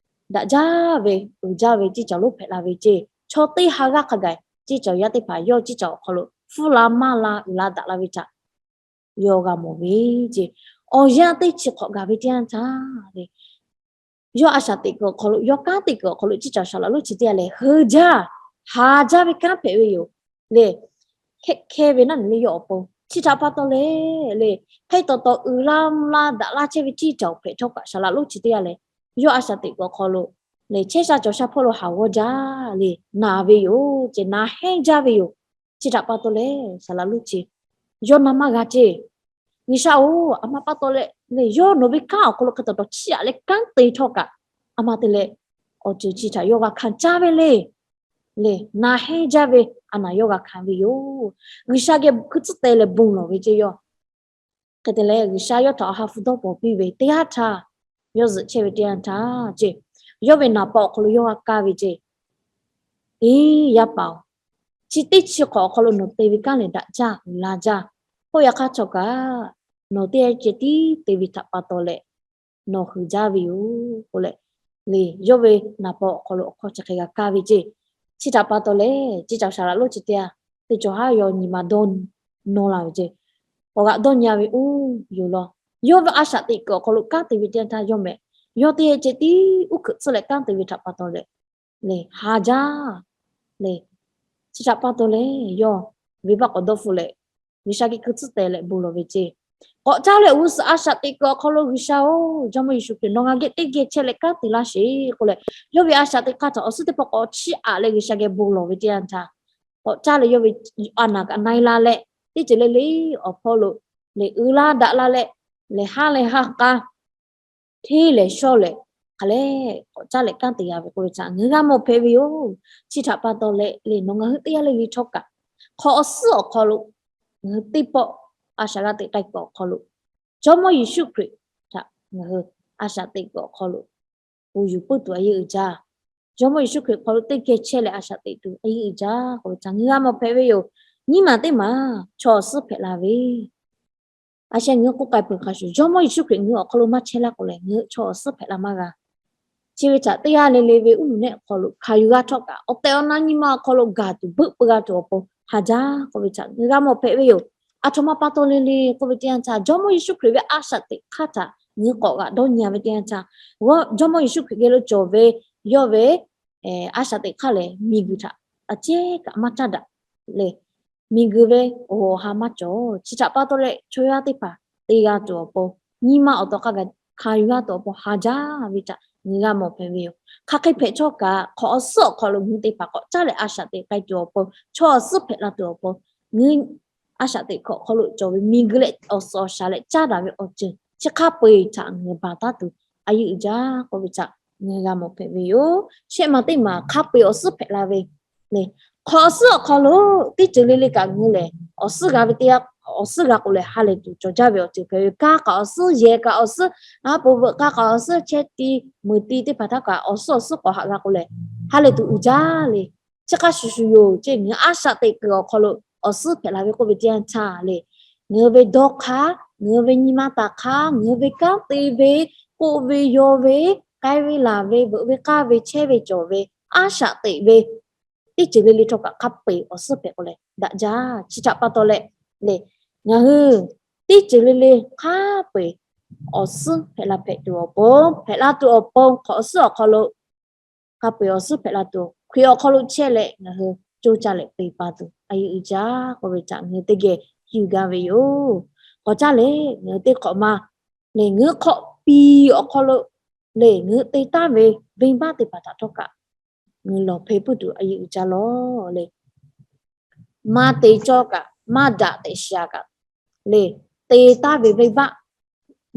daꞈ jaˇ ve, uiˍ jaˇ ve ciˉ cawˬ lonˉ hpehꞈ la ve ceˇ. Chaw teˇ ha g'aˇ hk'a gaˬ ciˉ cawˬ yaˇ teˇ hpaˍ yawˇ ciˉ cawˬ awˬ hk'aw lo hpfuhˇ la maˇ la uiˍ la daꞈ la ve htaꞈ yawˇ g'a mawˬ ve ceˇ. Awˬ yanˇ teˇ chi hk'awꞈ gaˬ ve teˇ yanˇ htaˇ le, yawˇ a shaꞈ teꞈ kuiˬ awˬ hk'aw lo, yawˇ kanˉ te kuiˬ awˬ hk'aw lo ciˉ cawˬ saˍ laꞈ lonˉ chi teˇ g'aˇ lehˬ, heuˬ jaˇ, ha jaˇ ve kanˉ hpehꞈ ve yoˬ le. Hkehˇ hkehˇ ve naˉ neˬ le yawˇ awˬ pon. Chi htaꞈ pa taw leh le, hk'e taw taw uiˍ la mvuh la daꞈ laˇ chehˇ ve ciˉ cawˬ hpehꞈ htawˇ kaꞈ saˍ laꞈ lonˉ chi teˇ g'aˇ lehˬ, yawˇ a shaꞈ teꞈ kuiˬ awˬ hk'aw lo lehˬ chehˇ sha cawˬ sha hpawˇ lo haˍ g'awˇ jaˇ le, naˬ ve yoˬ ceˇ, naˬ hehnˇ jaˇ ve yoˬ. Chi htaꞈ pa taw leh saˍ laꞈ lonˉ chi yawˇ na maˇ g'a ceˇ. G'uiˬsha-oˬ, aˬ ma pa taw leh le, yawˇ nawˬ ve kanˉ awˬ hk'aw lo hk'e taw taw chiˇ aꞈ leh kanˉ te htawˇ kaꞈ, aˬ ma te leh awˬ ceuˬ chi htaꞈ yawˇ g'a hkanˍ caˇ ve le. Le, naˬ hehnˇ jaˇ ve, a naˬ yawˇ g'a hkanˍ ve yoˬ. G'uiˬsha geh hkui tcuhˉ te leh bon lawˬ ve ceˇ yawˇ. Hk'e te leh G'uiˬsha yawˇ htaꞈ awˬ ha hpu dawˇ pawnˍ piˇ ve teˇ g'aˇ htaˇ, yawˇ zuhꞈ chehˇ ve teˇ yanˇ htaˇ ceˇ, yawˇ ve naˍ paw awˬ hk'aw lo yawˇ g'a kaˇ ve ceˇ. Eˬ, yaˇ paˍ-oˬ, chi teˇ chi hk'awꞈ awˬ hk'aw lo nawˬ te ve kanˉ lehˬ daꞈ jaˇ, uiˍ la jaˇ. K'oˆ yaꞈ hk'aˇ chaw kaꞈ nawˬ teˇ g'aˇ ceh tiˉ te ve htaꞈ pa taw leh nawˬ huiˍ jaˇ ve yoˬ k'oˆ leh, le, yawˇ ve naˍ paw awˬ hk'aw lo awˬ hkawˇ chi hk'e g'a kaˇ ve ceˇ. Chi htaꞈ pa taw leh, chi caˬ saˍ laꞈ lonˉ chi teˇ g'aˇ teˇ cawˬ haˉ yaw nyi ma dawˇ nawˇ la ve ceˇ. K'awꞈ g'aꞈ dawˇ nyi-a ve oˇ yoˬ law. Yawˇ ve a shaꞈ teꞈ kuiˬ awˬ hk'aw lo kanˉ te ve teˇ yanˇ htaˇ yawˇ mehˍ, yawˇ teˇ g'aˇ ceh tiˉ uˉ hkuiꞈ tcuhˉ leh kanˉ te ve htaꞈ pa taw leh, le, ha jaˇ. Le, chi htaꞈ pa taw leh yawˇ venˇbaˆ k'awꞈ dawˇ hpfuhˆ leh, G'uiˬsha geh hkui tcuhˉ teh leh bon lawˬ ve ceˇ. K'awꞈ caˇ leh g'uˇ suhˍ a shaꞈ teꞈ kuiˬ awˬ hk'aw lo G'uiˬsha-oˬ, Jawˇmawˇ Yeˍsuˆ Hkriꞈ nawˬ ngaˬ geh teˇ geh chehˇ leh kanˉ te laˇ sheˍ k'oˆ leh, yawˇ ve a shaꞈ teꞈ hk'aˇ htaꞈ awˬ suhˉ teˇ pawˆ k'awꞈ chiˇ aꞈ leh G'uiˬsha geh bon lawˬ ve teˇ yanˇ htaˇ, k'awꞈ caˇ leh yawˇ ve a naˬ kaꞈ na-e la leh, teˇ ceuˬ le le awˬ hpawˇ lo lehˬ uiˍ la daꞈ la leh, lehˬ ha lehˬ ha k'a hteˇ lehˬ shawˇ lehˬ, hk'a lehˬ k'awꞈ caˇ leh kanˉ te g'a ve k'oˆ ve htaꞈ ngaˬ hui g'a mawˬ hpehꞈ ve yoˬ. Chi htaꞈ pa taw leh, le, nawˬ ngaˬ hui teˇ g'aˇ le le htawˇ kaꞈ, hk'awꞈ awˬ suhˉ awˬ hk'aw lo ngaˬ hui teˇ pawˆ a shaꞈ g'a teꞈ k'ai kuiˬ awˬ hk'aw lo, Jawˇmawˇ Yeˍsuˆ Hkriꞈ htaꞈ ngaˬ hui a shaꞈ teꞈ kuiˬ awˬ hk'aw lo pu yuˬ puiˉ tuˬ a yeˇ uiˍ jaˇ. Jawˇmawˇ Yeˍsuˆ Hkriꞈ hk'aw lo teˇ geh chehˇ leh a shaꞈ teꞈ tuˬ a yeˇ uiˍ jaˇ k'oˆ ve htaꞈ ngaˬ hui g'a mawˬ hpehꞈ ve yoˬ. Nyiˇ maˬ teˇ maˬ chaw awˬ suhˉ hpehꞈ la ve, a sheh ngaˬ hui k'oˆ k'ai peuˬ hk'a shuˍ, Jawˇmawˇ Yeˍsuˆ Hkriꞈ ngaˬ hui awˬ hk'aw lo maˇ chehˇ laˇ k'o lehˬ, ngaˬ hui chaw awˬ suhˉ hpehꞈ la maˇ g'a. Chi ve htaꞈ teˇ g'aˇ le le ve uˉ nuˬ nehˆ awˬ hk'aw lo hkanˍ yuˬ g'a htawˇ kaꞈ, awˬ tehˬ awˬ na nyi ma awˬ hk'aw lo gaˬ tuˬ beuˆ peu g'a tuˬ awˬ pon ha jaˇ k'oˆ ve htaꞈ ngaˬ hui g'a mawˬ hpehꞈ ve yoˬ. A htoꞈ ma pa taw le le k'oˆ ve teˇ yanˇ htaˇ, Jawˇmawˇ Yeˍsuˆ Hkriꞈ ve a shaꞈ teꞈ hk'aˇ htaꞈ ngaˬ hui k'awꞈ g'aꞈ dawˇ nyi-a ve teˇ yanˇ htaˇ, Jawˇmawˇ Yeˍsuˆ Hkriꞈ geh lo cawˬ ve yawˇ ve a shaꞈ teꞈ hk'aˇ lehˬ, miˬguiˬ htaꞈ a cehˉ kaꞈ maˇ caˇ daꞈ le. Miˬguiˬ ve awˬ ha maˇ cawˬ. Chi htaꞈ pa taw leh chaw yaˇ teˇ hpaˍ te g'a tuˬ awˬ pon, nyi ma awˬ taw hk'a gaˬ hkanˍ yuˬ g'a tuˬ awˬ pon ha jaˇ ve htaꞈ ngaˬ hui g'a mawˬ hpehꞈ ve yoˬ. Hk'aˬ hk'e hpehꞈ htawˇ kaꞈ, hk'awꞈ awˬ suhˉ awˬ hk'aw lo ngaˬ hui teˇ hpaˍ k'awꞈ caˇ leh a shaꞈ teꞈ k'ai tuˬ awˬ pon, chaw awˬ suhˉ hpehꞈ la tuˬ awˬ pon, ngaˬ hui a shaꞈ teꞈ kuiˬ awˬ hk'aw lo cawˬ ve miˬguiˬ leh awˬ suhˍ awˬ shaˍ leh caˇ daꞈ ve awˬ ceuˬ chi hk'a peu-eˬ htaꞈ ngaˬ hui baˬ taˉ tuˬ a yeˇ uiˍ jaˇ k'oˆ ve htaꞈ ngaˬ hui g'a mawˬ hpehꞈ ve yoˬ. Shehˆ maˬ teˇ maˬ hk'a peu-eˬ awˬ suhˉ hpehꞈ la ve le. Hk'awꞈ awˬ suhˉ awˬ hk'aw lo teˇ ceuˬ le le kaꞈ ngaˬ hui lehˬ, awˬ suhˉ g'a ve teˇ yanˇ, awˬ suhˉ g'a k'o lehˬ ha lehˬ tuˬ cawˬ jaˇ ve awˬ ceuˬ hpehꞈ ve. Kanˉ kaꞈ awˬ suhˉ, yehˬ kaꞈ awˬ suhˉ, a po veuꞈ k'a kaꞈ awˬ suhˉ, chehˇ ti meuˬ ti teˇ hpaˍ htaˇ kaꞈ awˬ suhˉ awˬ suhˉ k'awꞈ haꞈ g'a k'o lehˬ, ha lehˬ tuˬ uiˍ jaˇ le. Chi hk'a shuˍ shuˍ yoˬ ceˇ, ngaˬ hui a shaꞈ teꞈ kuiˬ awˬ hk'aw lo awˬ suhˉ hpehꞈ la ve k'oˆ ve teˇ yanˇ htaˇ le, ngaˬ hui ve dawˇ hk'aˇ, ngaˬ hui ve nyi ma taˍ hk'aˇ, ngaˬ hui ve kanˉ te ve, k'oˆ ve yaw ve, k'ai ve laˬ ve, veuꞈ ve k'aˇ ve, chehˇ ve cawˬ ve, a shaꞈ teꞈ ve, teˇ ceuˬ le le htawˇ kaꞈ hk'a peu-eˬ awˬ suhˉ hpehꞈ k'o lehˬ daꞈ jaˇ. Chi htaꞈ pa taw leh le, ngaˬ hui teˇ ceuˬ le le hk'a peu-eˬ awˬ suhˉ hpehꞈ la hpehꞈ tuˬ awˬ pon, hpehꞈ la tuˬ awˬ pon hk'awꞈ awˬ suhˉ awˬ hk'aw lo hk'a peu-eˬ awˬ suhˉ hpehꞈ la tuˬ, Hkriꞈ awˬ hk'aw lo chehˇ leh ngaˬ hui coˇ caˇ leh peˬ pa tuˬ a yeˇ uiˍ jaˇ k'oˆ ve htaꞈ ngaˬ hui teˇ geh yuˬ gaˇ ve yoˬ. K'awꞈ caˇ leh ngaˬ hui teˇ hk'awꞈ ma le, ngaˬ hui hk'awꞈ piˍ awˬ hk'aw lo le, ngaˬ hui te taˍ ve venˇbaˆ teˇ hpaˍ htaꞈ htawˇ kaꞈ ngaˬ hui lawˬ hpehˇ puiˉ tuˬ a yeˇ uiˍ jaˇ lawˬ le. Maˇ te cawˇ kaꞈ, maˇ daꞈ tehꞈ shiˍ-a kaꞈ le, te taˍ ve venˇbaˆ,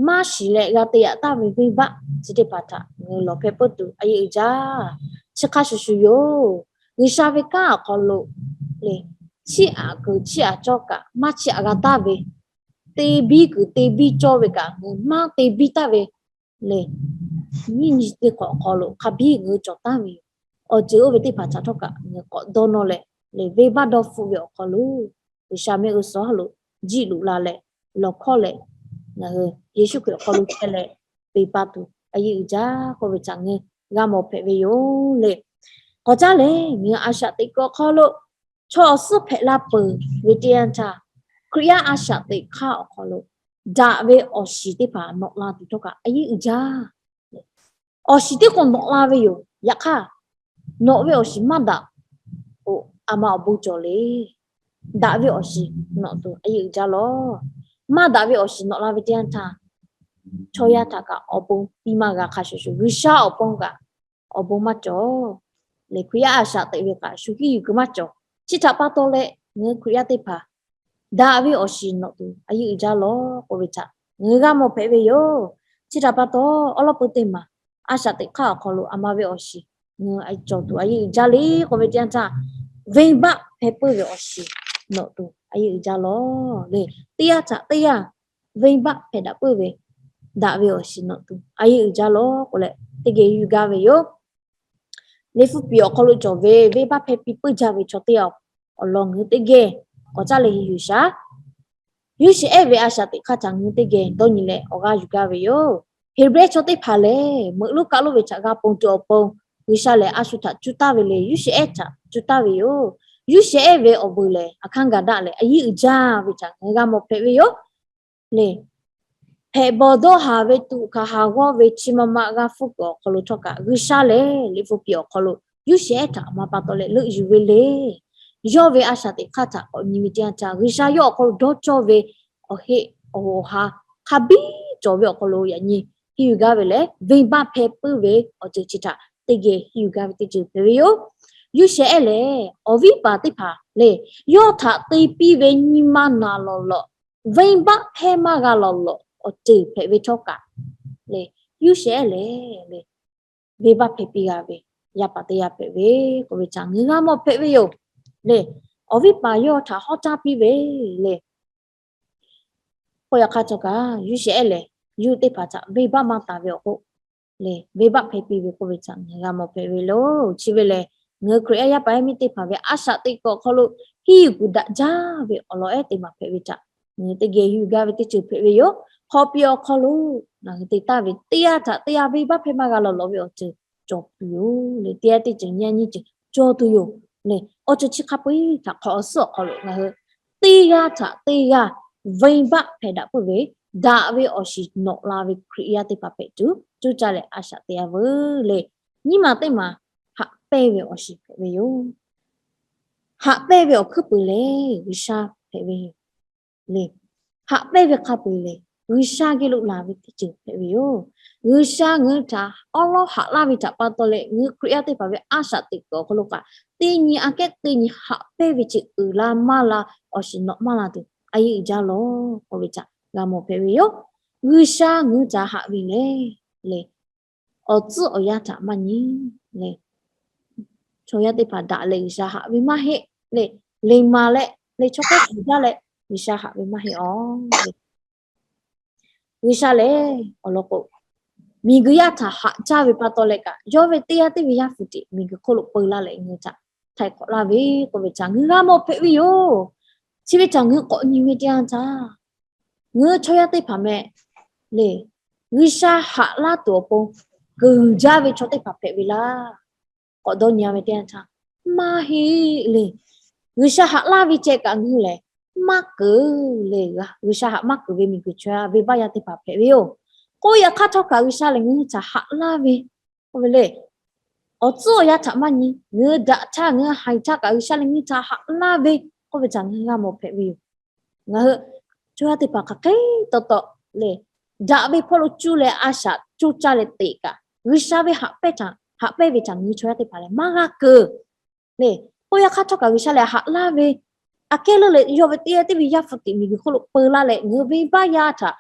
maˇ shiˍ leh g'a te yaꞈ taˍ ve venˇbaˆ chi teˇ hpaˍ htaꞈ ngaˬ hui lawˬ hpehˇ puiˉ tuˬ a yeˇ uiˍ jaˇ. Chi hk'a shuˍ shuˍ yoˬ. G'uiˬsha ve kanˉ awˬ hk'aw lo le, chiˇ aꞈ kuiˬ chiˇ aꞈ cawˇ kaꞈ maˇ chiˇ aꞈ g'a taˍ ve, te biˇ kuiˬ te biˇ cawˇ ve kaꞈ ngaˬ hui maˇ te biˇ taˍ ve le, nyiˇ nyi teˇ hk'awꞈ awˬ hk'aw lo hk'a biˇ ngaˬ hui cawˬ taˍ ve yoˬ. Awˬ ceuˬ oˇ ve teˇ hpaˍ htaꞈ htawˇ kaꞈ ngaˬ hui k'awꞈ dawˇ nawˇ leh, le, venˇbaˆ dawˇ hpfuhˆ ve awˬ hk'aw lo G'uiˬsha mehˆ g'uˇ suhˍ lo jiˆ luꞈ la leh, lawˬ hkawˇ leh, ngaˬ hui Yeˍsuˆ Hkriꞈ awˬ hk'aw lo chehˇ leh peˬ pa tuˬ a yeˇ uiˍ jaˇ k'oˆ ve htaꞈ ngaˬ hui g'a mawˬ hpehꞈ ve yoˬ le. K'awꞈ caˇ leh ngaˬ hui a shaꞈ teꞈ kuiˬ awˬ hk'aw lo chaw awˬ suhˉ hpehꞈ la peuˬ ve teˇ yanˇ htaˇ, Hkriꞈ yaˇ a shaꞈ teꞈ hk'aˇ awˬ hk'aw lo daꞈ ve awˬ shiˍ teˇ hpaˍ nawꞈ la tuˬ htawˇ kaꞈ a yeˇ uiˍ jaˇ. Awˬ shiˍ teˇ k'o nawꞈ la ve yoˬ. Yaꞈ hk'aˇ, nawꞈ ve awˬ shiˍ maˇ daꞈ k'o, a ma awˬ bon cawˬ le. Daꞈ ve awˬ shiˍ nawꞈ tuˬ a yeˇ uiˍ jaˇ lawˬ. Maˇ daꞈ ve awˬ shiˍ nawꞈ la ve teˇ yanˇ htaˇ, chaw yaˇ htaꞈ kaꞈ awˬ bon piˇ maˇ g'a hk'a shuˍ shuˍ, G'uiˬsha awˬ pon kaꞈ awˬ bon maˇ cawˬ. Lehˬ Hkriꞈ yaˇ a shaꞈ teꞈ ve kaꞈ shu hiˉ yuˬ kuiˬ maˇ cawˬ. Chi htaꞈ pa taw leh ngaˬ hui Hkriꞈ yaˇ teˇ hpaˍ daꞈ ve awˬ shiˍ nawꞈ tuˬ a yeˇ uiˍ jaˇ lawˬ k'oˆ ve htaꞈ ngaˬ hui g'a mawˬ hpehꞈ ve yoˬ. Chi htaꞈ pa taw, awˉ lawˉ peu teˇ maˬ a shaꞈ teꞈ hk'aˇ awˬ hk'aw lo a ma ve awˬ shiˍ ngaˬ hui cawˬ tuˬ a yeˇ uiˍ jaˇ le k'oˆ ve teˇ yanˇ htaˇ, venˇbaˆ hpehˇ puiˉ ve awˬ shiˍ nawꞈ tuˬ a yeˇ uiˍ jaˇ lawˬ le. Teˇ yanˇ htaꞈ teˇ yanˇ venˇbaˆ hpehˇ daꞈ puiˉ ve daꞈ ve awˬ shiˍ nawꞈ tuˬ a yeˇ uiˍ jaˇ lawˬ k'oˆ leh teˇ geh yuˬ gaˇ ve yoˬ. Liꞈ hpu piˍ awˬ hk'aw lo cawˬ ve venˇbaˆ hpehˇ piˇ puiˉ jaˇ ve chaw teˇ g'aˇ awˬ lawn ngaˬ hui teˇ geh k'awꞈ caˇ leh henˇ yuˬ shaˍ. Yuˇshehˍ-ehˉ ve a shaꞈ teꞈ hk'aˇ htaꞈ ngaˬ hui teˇ geh dawˇ nyi leh awˬ g'aˇ yuˬ gaˇ ve yoˬ. Heˍbrehˇ chaw teˇ hpaˍ lehˬ, meuꞈ lonˉ kaˆ lonˉ ve htaꞈ g'a ponˬ tuˬ awˬ pon G'uiˬsha lehˬ a shu htaꞈ cuˇ taˍ ve le. Yuˇshehˍ-ehˉ htaꞈ cuˇ taˍ ve yoˬ. Yuˇshehˍ-ehˉ ve awˬ vuiˬ lehˬ, Aˍhkaˇgaˍdaˆ lehˬ, a yiˉ uiˍ jaˇ ve htaꞈ ngaˬ hui g'a mawˬ hpehꞈ ve yoˬ. Lehˬ, hpehꞈ bawˬ dawˇ haˍ ve tuꞈ hkanˍ haˍ g'awˇ ve chi ma ma g'a hpfuhˆ kuiˬ awˬ hk'aw lo htawˇ kaꞈ, G'uiˬsha lehˬ Liꞈ hpu piˍ awˬ hk'aw lo Yuˇshehˍ-ehˉ htaꞈ a ma pa taw leh leuˆ yuˬ ve le. Yawˇ ve a shaꞈ teꞈ hk'aˇ htaꞈ k'awꞈ nyi ve teˇ yanˇ htaˇ, G'uiˬsha yawˇ awˬ hk'aw lo dawˇ cawˇ ve awˬ heˆ awˬ hoꞈ awˬ ha hk'a biˇ cawˬ ve awˬ hk'aw lo yaꞈ nyi henˇ yuˬ gaˇ ve lehˬ, venˇbaˆ hpehˇ puiˉ ve awˬ ceuˬ chi htaꞈ teˇ geh henˇ yuˬ gaˇ ve teˇ ceuˬ hpehꞈ ve yoˬ. Yuˇshehˍ-ehˉ lehˬ, awˬ viˉ paˍ teˇ hpaˍ lehˬ, yawˇ htaꞈ te piˇ ve nyi ma naˬ lawˬ lawꞈ, venˇbaˆ hpehˇ maˇ g'a lawˬ lawꞈ awˬ ceuˬ hpehꞈ ve htawˇ kaꞈ lehˬ, Yuˇshehˍ-ehˉ lehˬ lehˬ, venˇbaˆ hpehˇ piˇ g'a ve yaˇ paˍ teˇ g'aˇ hpehꞈ ve k'oˆ ve htaꞈ ngaˬ hui g'a mawˬ hpehꞈ ve yoˬ. Lehˬ, awˬ viˉ paˍ yawˇ htaꞈ hawˉ caˇ piˇ ve lehˬ, k'oˆ yaꞈ hk'aˇ htawˇ kaꞈ, Yuˇshehˍ-ehˉ lehˬ yawˇ teˇ hpaˍ htaꞈ venˇbaˆ maˇ taˍ ve awˬ hk'oˆ lehˬ, venˇbaˆ hpehˇ piˇ ve k'oˆ ve htaꞈ ngaˬ hui g'a mawˬ hpehꞈ ve yoˬ. Chi ve lehˬ, ngaˬ hui Hkriꞈ yaˇ yaˇ paˍ yaˇ miˇ teˇ hpaˍ ve a shaꞈ teꞈ kuiˬ awˬ hk'aw lo henˇ yuˬ kuiˬ daꞈ jaˇ ve awˬ lawn ehˉ teˇ maˬ hpehꞈ ve htaꞈ ngaˬ hui teˇ geh henˇ yuˬ gaˇ ve teˇ ceuˬ hpehꞈ ve yoˬ. Hk'aw piˇ awˬ hk'aw lo ngaˬ hui te taˍ ve teˇ g'aˇ htaꞈ teˇ g'aˇ venˇbaˆ hpehˇ maˇ g'a lawˬ lawꞈ ve awˬ ceuˬ cawˬ tuˬ yoˬ lehˬ, teˇ g'aˇ teˇ ceuˬ nyi nyi ceuˬ cawˬ tuˬ yoˬ lehˬ, awˬ ceuˬ chi hk'a peu-eˬ htaꞈ hk'awꞈ awˬ suhˉ awˬ hk'aw lo ngaˬ hui teˇ g'aˇ htaꞈ teˇ g'aˇ venˇbaˆ hpehˇ daꞈ puiˉ ve daꞈ ve awˬ shiˍ nawꞈ la ve Hkriꞈ yaˇ teˇ hpaˍ hpehꞈ tuˬ cuˇ caˇ leh a shaꞈ teꞈ a veuˬ lehˬ, nyiˇ maˬ teˇ maˬ haꞈ pehnˇ ve awˬ shiˍ hpehꞈ ve yoˬ. Haꞈ pehnˇ ve awˬ hkuiˉ puiˍ lehˬ G'uiˬsha hpehꞈ ve yoˬ. Lehˬ, haꞈ pehnˇ ve hk'a peu-eˬ lehˬ G'uiˬsha geh lo laˬ ve teˇ ceuˬ hpehꞈ ve yoˬ. G'uiˬsha ngaˬ hui htaꞈ awˉ lawˉ haꞈ laˇ ve htaꞈ pa taw leh, ngaˬ hui Hkriꞈ yaˇ teˇ hpaˍ ve a shaꞈ teꞈ kuiˬ awˬ hk'aw lo kaꞈ, teˇ nyi aꞈ kehˉ teˇ nyi haꞈ pehnˇ ve chi uiˍ la maˇ la, awˬ shiˍ nawꞈ maˇ la tuˬ a yehˬ uiˍ jaˇ lawˬ k'oˆ ve htaꞈ g'a mawˬ hpehꞈ ve yoˬ. G'uiˬsha ngaˬ hui htaꞈ haꞈ ve lehˬ, lehˬ, awˬ tcuhˉ awˬ yanˇ htaꞈ maˇ nyi lehˬ, chaw yaˇ teˇ hpaˍ daꞈ leh G'uiˬsha haꞈ ve maˇ heˆ lehˬ, liꞈ maˍ leh lehˬ chaw hk'oˆ shiˍ jaˇ leh G'uiˬsha haꞈ ve maˇ heˆ awˬ G'uiˬsha lehˬ awˬ lawn k'o, miˬguiˬ yaˇ htaꞈ haꞈ jaˇ ve pa taw leh kaꞈ, yawˇ ve teˇ g'aˇ teˇ ve Yaˇ hpu tiꞈ miˬguiˬ hk'oˆ lo peu laˇ leh ngaˬ hui htaꞈ htaiˍ hk'awꞈ laˇ ve k'oˆ ve htaꞈ ngaˬ hui g'a mawˬ hpehꞈ ve yoˬ. Chi ve htaꞈ ngaˬ hui k'awꞈ nyi ve teˇ yanˇ htaˇ, ngaˬ hui chaw yaˇ teˇ hpaˍ meh lehˬ, G'uiˬsha haꞈ laˇ tuˬ awˬ pon keunˍ jaˇ ve chaw teˇ hpaˍ hpehꞈ ve laˇ k'awꞈ dawˇ nyi ve teˇ yanˇ htaˇ, maˇ heˆ lehˬ, G'uiˬsha haꞈ laˇ ve ceh kaꞈ ngaˬ hui lehˬ maˇ keunˍ lehˬ, G'uiˬsha haꞈ maˇ keunˍ ve miˬguiˬ chaw yaˇ venˇbaˆ yaˇ teˇ hpaˍ hpehꞈ ve yoˬ. K'oˆ yaꞈ hk'aˇ htawˇ kaꞈ G'uiˬsha lehˬ ngaˬ hui htaꞈ haꞈ laˇ ve k'oˆ ve lehˬ, awˬ tcuhˉ awˬ yanˇ htaꞈ maˇ nyi, ngaˬ hui daꞈ htaˇ ngaˬ hui haiˬ htaˇ kaꞈ G'uiˬsha lehˬ ngaˬ hui htaꞈ haꞈ laˇ ve k'oˆ ve htaꞈ ngaˬ hui g'a mawˬ hpehꞈ ve yoˬ. Ngaˬ hui chaw yaˇ teˇ hpaˍ hk'aˬ hk'e taw taw lehˬ, daꞈ ve hpawˇ lo cuˇ leh a shaꞈ coˇ caˇ leh teꞈ kaꞈ, G'uiˬsha ve haꞈ pehnˇ ve htaꞈ ngaˬ hui chaw yaˇ teˇ hpaˍ lehˬ maˇ g'a keunˍ lehˬ, k'oˆ yaꞈ hk'aˇ htawˇ kaꞈ G'uiˬsha lehˬ haꞈ laˇ ve, aꞈ kehˉ leuˉ leh yawˇ ve teˇ g'aˇ teˇ ve Yaˇ hpu tiꞈ miˬguiˬ hk'oˆ lo peu laˇ leh, ngaˬ hui venˇbaˆ yaˇ htaꞈ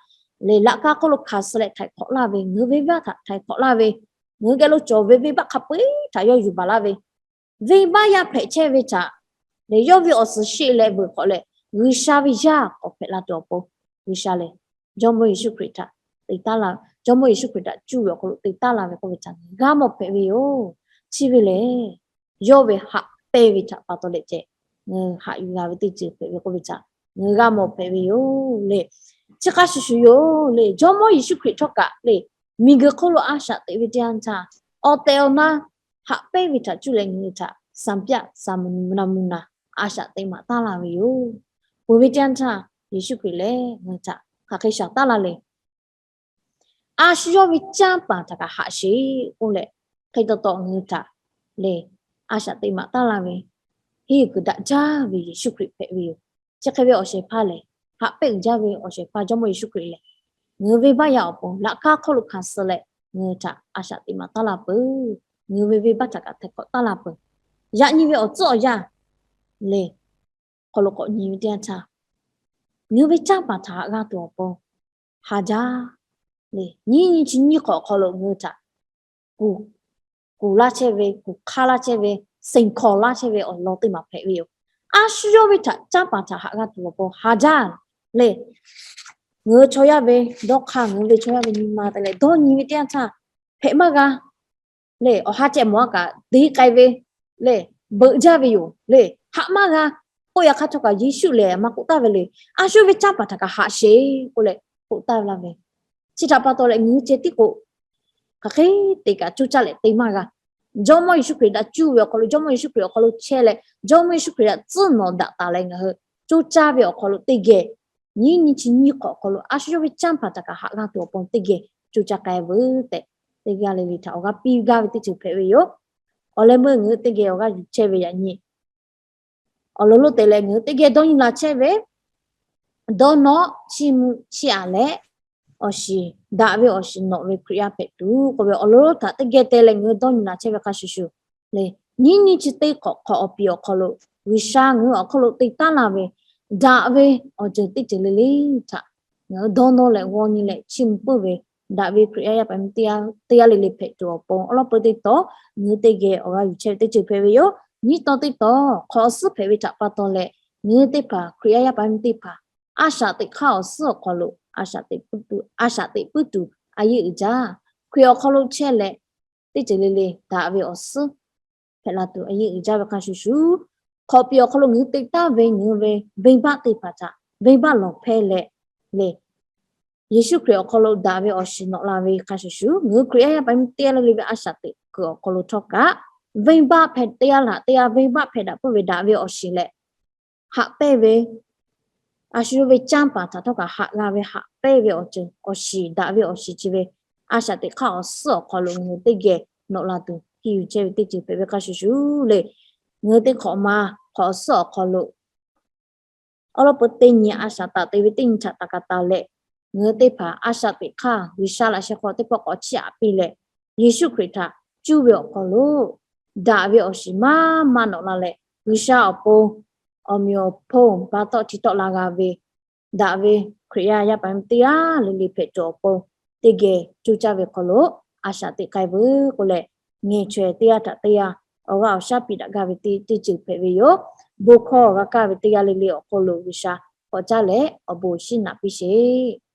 lehˬ laꞈ kaˇ hk'oˆ lo hkanˍ suh leh htaiˍ hk'awꞈ laˇ ve, ngaˬ hui venˇbaˆ htaꞈ htaiˍ hk'awꞈ laˇ ve, ngaˬ hui geh lo cawˬ ve venˇbaˆ hk'a peu-eˬ htaꞈ yawˇ yuˬ baˬ laˇ ve, venˇbaˆ yaˇ hpehꞈ chehˇ ve htaꞈ lehˬ, yawˇ ve awˬ suhˍ sheˆ leh veuꞈ hk'awꞈ leh G'uiˬsha ve yaˇ k'awꞈ hpehꞈ la tuˬ awˬ pon, G'uiˬsha lehˬ Jawˇmawˇ Yeˍsuˆ Hkriꞈ htaꞈ te taˉ la, Jawˇmawˇ Yeˍsuˆ Hkriꞈ htaꞈ cuˇ ve awˬ hk'aw lo te taˉ la ve k'oˆ ve htaꞈ ngaˬ hui g'a mawˬ hpehꞈ ve yoˬ. Chi ve lehˬ, yawˇ ve haꞈ pehnˇ ve htaꞈ pa taw leh ceh, ngaˬ hui haꞈ yuˬ g'a ve teˇ ceuˬ hpehꞈ ve k'oˆ ve htaꞈ ngaˬ hui g'a mawˬ hpehꞈ ve yoˬ lehˬ, chi hk'a shuˍ shuˍ yoˬ lehˬ, Jawˇmawˇ Yeˍsuˆ Hkriꞈ htawˇ kaꞈ lehˬ miˬguiˬ hk'oˆ lo a shaꞈ teꞈ ve teˇ yanˇ htaˇ, awˬ tehˬ awˬ na haꞈ pehnˇ ve htaꞈ cuˇ leh ngaˬ hui htaꞈ စံပြ စံမုနာ a shaꞈ teꞈ maˍ taˉ la ve yoˬ. Peuˬ ve teˇ yanˇ htaˇ, Yeˍsuˆ Hkriꞈ lehˬ ngaˬ hui htaꞈ hk'aˬ hk'e shaˍ taˉ la lehˬ, a shu yawˇ ve canˇ paˍ htaꞈ kaꞈ haꞈ sheˍ k'oˆ leh, hk'e taw taw ngaˬ hui htaꞈ lehˬ a shaꞈ teꞈ maˍ taˉ la ve, henˇ yuˬ kuiˬ daꞈ jaˇ ve Yeˍsuˆ Hkriꞈ hpehꞈ ve yoˬ. Chi hk'e ve awˬ shehˍ hpaˇ lehˬ, haꞈ pehnˇ uiˍ jaˇ ve awˬ shehˍ hpaˇ Jawˇmawˇ Yeˍsuˆ Hkriꞈ lehˬ, ngaˬ hui venˇbaˆ yaˇ awˬ pon laꞈ kaˇ hk'oˆ lo hkanˍ suh leh ngaˬ hui htaꞈ a shaꞈ teꞈ maˍ taˉ la peuˬ. Ngaˬ hui ve venˇbaˆ htaꞈ kaꞈ htaiˍ hk'awꞈ taˉ la peuˬ. Yaꞈ nyi ve awˬ tcuhˉ awˬ yanˇ lehˬ, hk'aw lo k'awꞈ nyi ve teˇ yanˇ htaˇ, ngaˬ hui ve canˇ paˍ htaꞈ haꞈ g'a tuˬ awˬ pon ha jaˇ lehˬ, nyiˇ nyi chi nyiˇ hk'awꞈ hk'aw lo ngaˬ hui htaꞈ kuˬ laˇ chehˇ ve, kuˬ hk'aˇ laˇ chehˇ ve, seˍ hkawˍ laˇ chehˇ ve awˬ lawn teˇ maˬ hpehꞈ ve yoˬ. A shu yawˇ ve htaꞈ canˇ paˍ htaꞈ haꞈ g'a tuˬ awˬ pon ha jaˇ lehˬ, ngaˬ hui chaw yaˇ ve dawˇ hk'aˇ, ngaˬ hui ve chaw yaˇ ve nyi ma te leh dawˇ nyi ve teˇ yanˇ htaˇ, hpehꞈ maˇ g'a le, awˬ ha ceh mawˬ a kaꞈ te k'ai ve le, beuꞈ jaˇ ve yoˬ le, haꞈ maˇ g'a. K'oˆ yaꞈ hk'aˇ htawˇ kaꞈ Yeˍsuˆ lehˬ maˇ k'oˆ taˍ ve le, a shu ve canˇ paˍ htaꞈ kaꞈ haꞈ sheˍ k'oˆ leh k'oˆ taˍ ve laˇ ve. Chi htaꞈ pa taw leh ngaˬ hui ceh tiˉ k'o, hk'aˬ hk'e te kaꞈ coˇ caˇ leh te maˇ g'a. Jawˇmawˇ Yeˍsuˆ Hkriꞈ htaꞈ cuˇ ve awˬ hk'aw lo, Jawˇmawˇ Yeˍsuˆ Hkriꞈ awˬ hk'aw lo chehˇ leh, Jawˇmawˇ Yeˍsuˆ Hkriꞈ htaꞈ tcuhˉ nawꞈ daꞈ taˍ leh ngaˬ hui coˇ caˇ ve awˬ hk'aw lo teˇ geh, nyiˇ nyi chi nyiˇ hk'awꞈ awˬ hk'aw lo a shu yawˇ ve canˇ paˍ htaꞈ kaꞈ haꞈ g'a tuˬ awˬ pon teˇ geh coˇ caˇ k'ai veuˬ tehꞈ, teˇ g'aˇ le le htaꞈ awˬ g'aˇ piˇ gaˇ ve teˇ ceuˬ hpehꞈ ve yoˬ. Awˬ leh meuˇ ngaˬ hui teˇ geh awˬ g'aˇ yuˬ chehˇ ve yaꞈ nyi awˬ lawn lonˉ te leh ngaˬ hui teˇ geh dawˇ nyi la chehˇ ve, dawˇ nawˉ chiˇ mvuh chiˇ aꞈ leh, awˬ shiˍ daꞈ ve awˬ shiˍ nawꞈ ve Hkriꞈ yaˇ hpehꞈ tuˬ k'oˆ ve awˬ lawn lonˉ htaꞈ teˇ geh te leh ngaˬ hui dawˇ nyi la chehˇ ve hk'a shuˍ shuˍ le, nyiˇ nyi chi teˇ hk'awꞈ hk'awꞈ awˬ piˍ awˬ hk'aw lo G'uiˬsha ngaˬ hui awˬ hk'aw lo te taˉ la ve daꞈ ve awˬ ceuˬ teˇ ceuˬ le le htaꞈ ngaˬ hui dawˇ nawˇ leh g'aw nyi leh chiˇ mvuh puiˉ ve, daꞈ ve Hkriꞈ yaˇ yaˇ paˍ miˇ teˇ g'aˇ le le hpehꞈ tuˬ awˬ pon awˬ lawn peu teˇ taw ngaˬ hui teˇ geh awˬ g'aˇ yuˬ chehˇ ve teˇ ceuˬ hpehꞈ ve yoˬ. Nyiˇ taw teˇ taw hk'awꞈ awˬ suhˉ hpehꞈ ve htaꞈ pa taw leh, ngaˬ hui teˇ hpaˍ Hkriꞈ yaˇ yaˇ paˍ miˇ teˇ hpaˍ a shaꞈ teꞈ hk'aˇ awˬ suhˉ awˬ hk'aw lo a shaꞈ teꞈ puiˉ tuˬ, a shaꞈ teꞈ puiˉ tuˬ a yeˇ uiˍ jaˇ. Hkriꞈ awˬ hk'aw lo chehˇ leh, teˇ ceuˬ le le daꞈ ve awˬ suhˉ hpehꞈ la tuˬ a yeˇ uiˍ jaˇ ve hk'a shuˍ shuˍ, hk'awꞈ piˍ awˬ hk'aw lo ngaˬ hui te taˍ ve ngaˬ hui ve venˇbaˆ teˇ hpaˍ htaꞈ venˇbaˆ lawˬ hpehˇ leh le, Yeˍsuˆ Hkriꞈ awˬ hk'aw lo daꞈ ve awˬ shiˍ nawꞈ la ve hk'a shuˍ shuˍ, ngaˬ hui Hkriꞈ yaˇ yaˇ paˍ miˇ teˇ g'aˇ le le ve a shaꞈ teꞈ kuiˬ awˬ hk'aw lo htawˇ kaꞈ, venˇbaˆ hpehꞈ teˇ g'aˇ laˬ teˇ g'aˇ venˇbaˆ hpehꞈ daꞈ puiˉ ve daꞈ ve awˬ shiˍ leh, haꞈ pehnˇ ve a shu ve canˇ paˍ htaꞈ htawˇ kaꞈ haꞈ g'a ve haꞈ pehnˇ ve awˬ ceuˬ awˬ shiˍ daꞈ ve awˬ shiˍ chi ve a shaꞈ teꞈ hk'aˇ awˬ suhˉ awˬ hk'aw lo ngaˬ hui teˇ geh nawꞈ la tuˬ henˇ yuˬ chehˇ ve teˇ ceuˬ hpehꞈ ve hk'a shuˍ shuˍ le, ngaˬ hui teˇ hk'awꞈ ma hk'awꞈ awˬ suhˉ awˬ hk'aw lo awˬ lawn peu teˇ nyi a shaꞈ taˍ te ve teˇ nyi htaꞈ taˍ kaꞈ taˍ leh, ngaˬ hui teˇ hpaˍ a shaꞈ teꞈ hk'aˇ G'uiˬsha laꞈ sheh hk'aw teˇ pawˆ k'awꞈ chiˇ aꞈ piˇ leh, Yeˍsuˆ Hkriꞈ htaꞈ cuˇ ve awˬ hk'aw lo daꞈ ve awˬ shiˍ maˇ maˇ nawꞈ la leh, G'uiˬsha awˬ pon awˬ meꞈ awˬ hponˇ ba tawˆ hti tawˆ la g'a ve daꞈ ve Hkriꞈ yaˇ yaˇ paˍ teˇ g'aˇ le le hpehꞈ tuˬ awˬ pon teˇ geh coˇ caˇ ve hk'aw lo a shaꞈ teꞈ k'ai veuˬ k'oˆ leh, ngeh chaweh teˇ g'aˇ htaꞈ teˇ g'aˇ awˬ g'aˇ awˬ shaˉ piˇ daꞈ gaˇ ve teˇ ceuˬ hpehꞈ ve yoˬ. Bon hkawˇ g'a kaˇ ve teˇ g'aˇ le le awˬ hk'aw lo G'uiˬsha k'awꞈ caˉ leh awˬ bon awˬ shinˉ naꞈ piˇ sheˍ.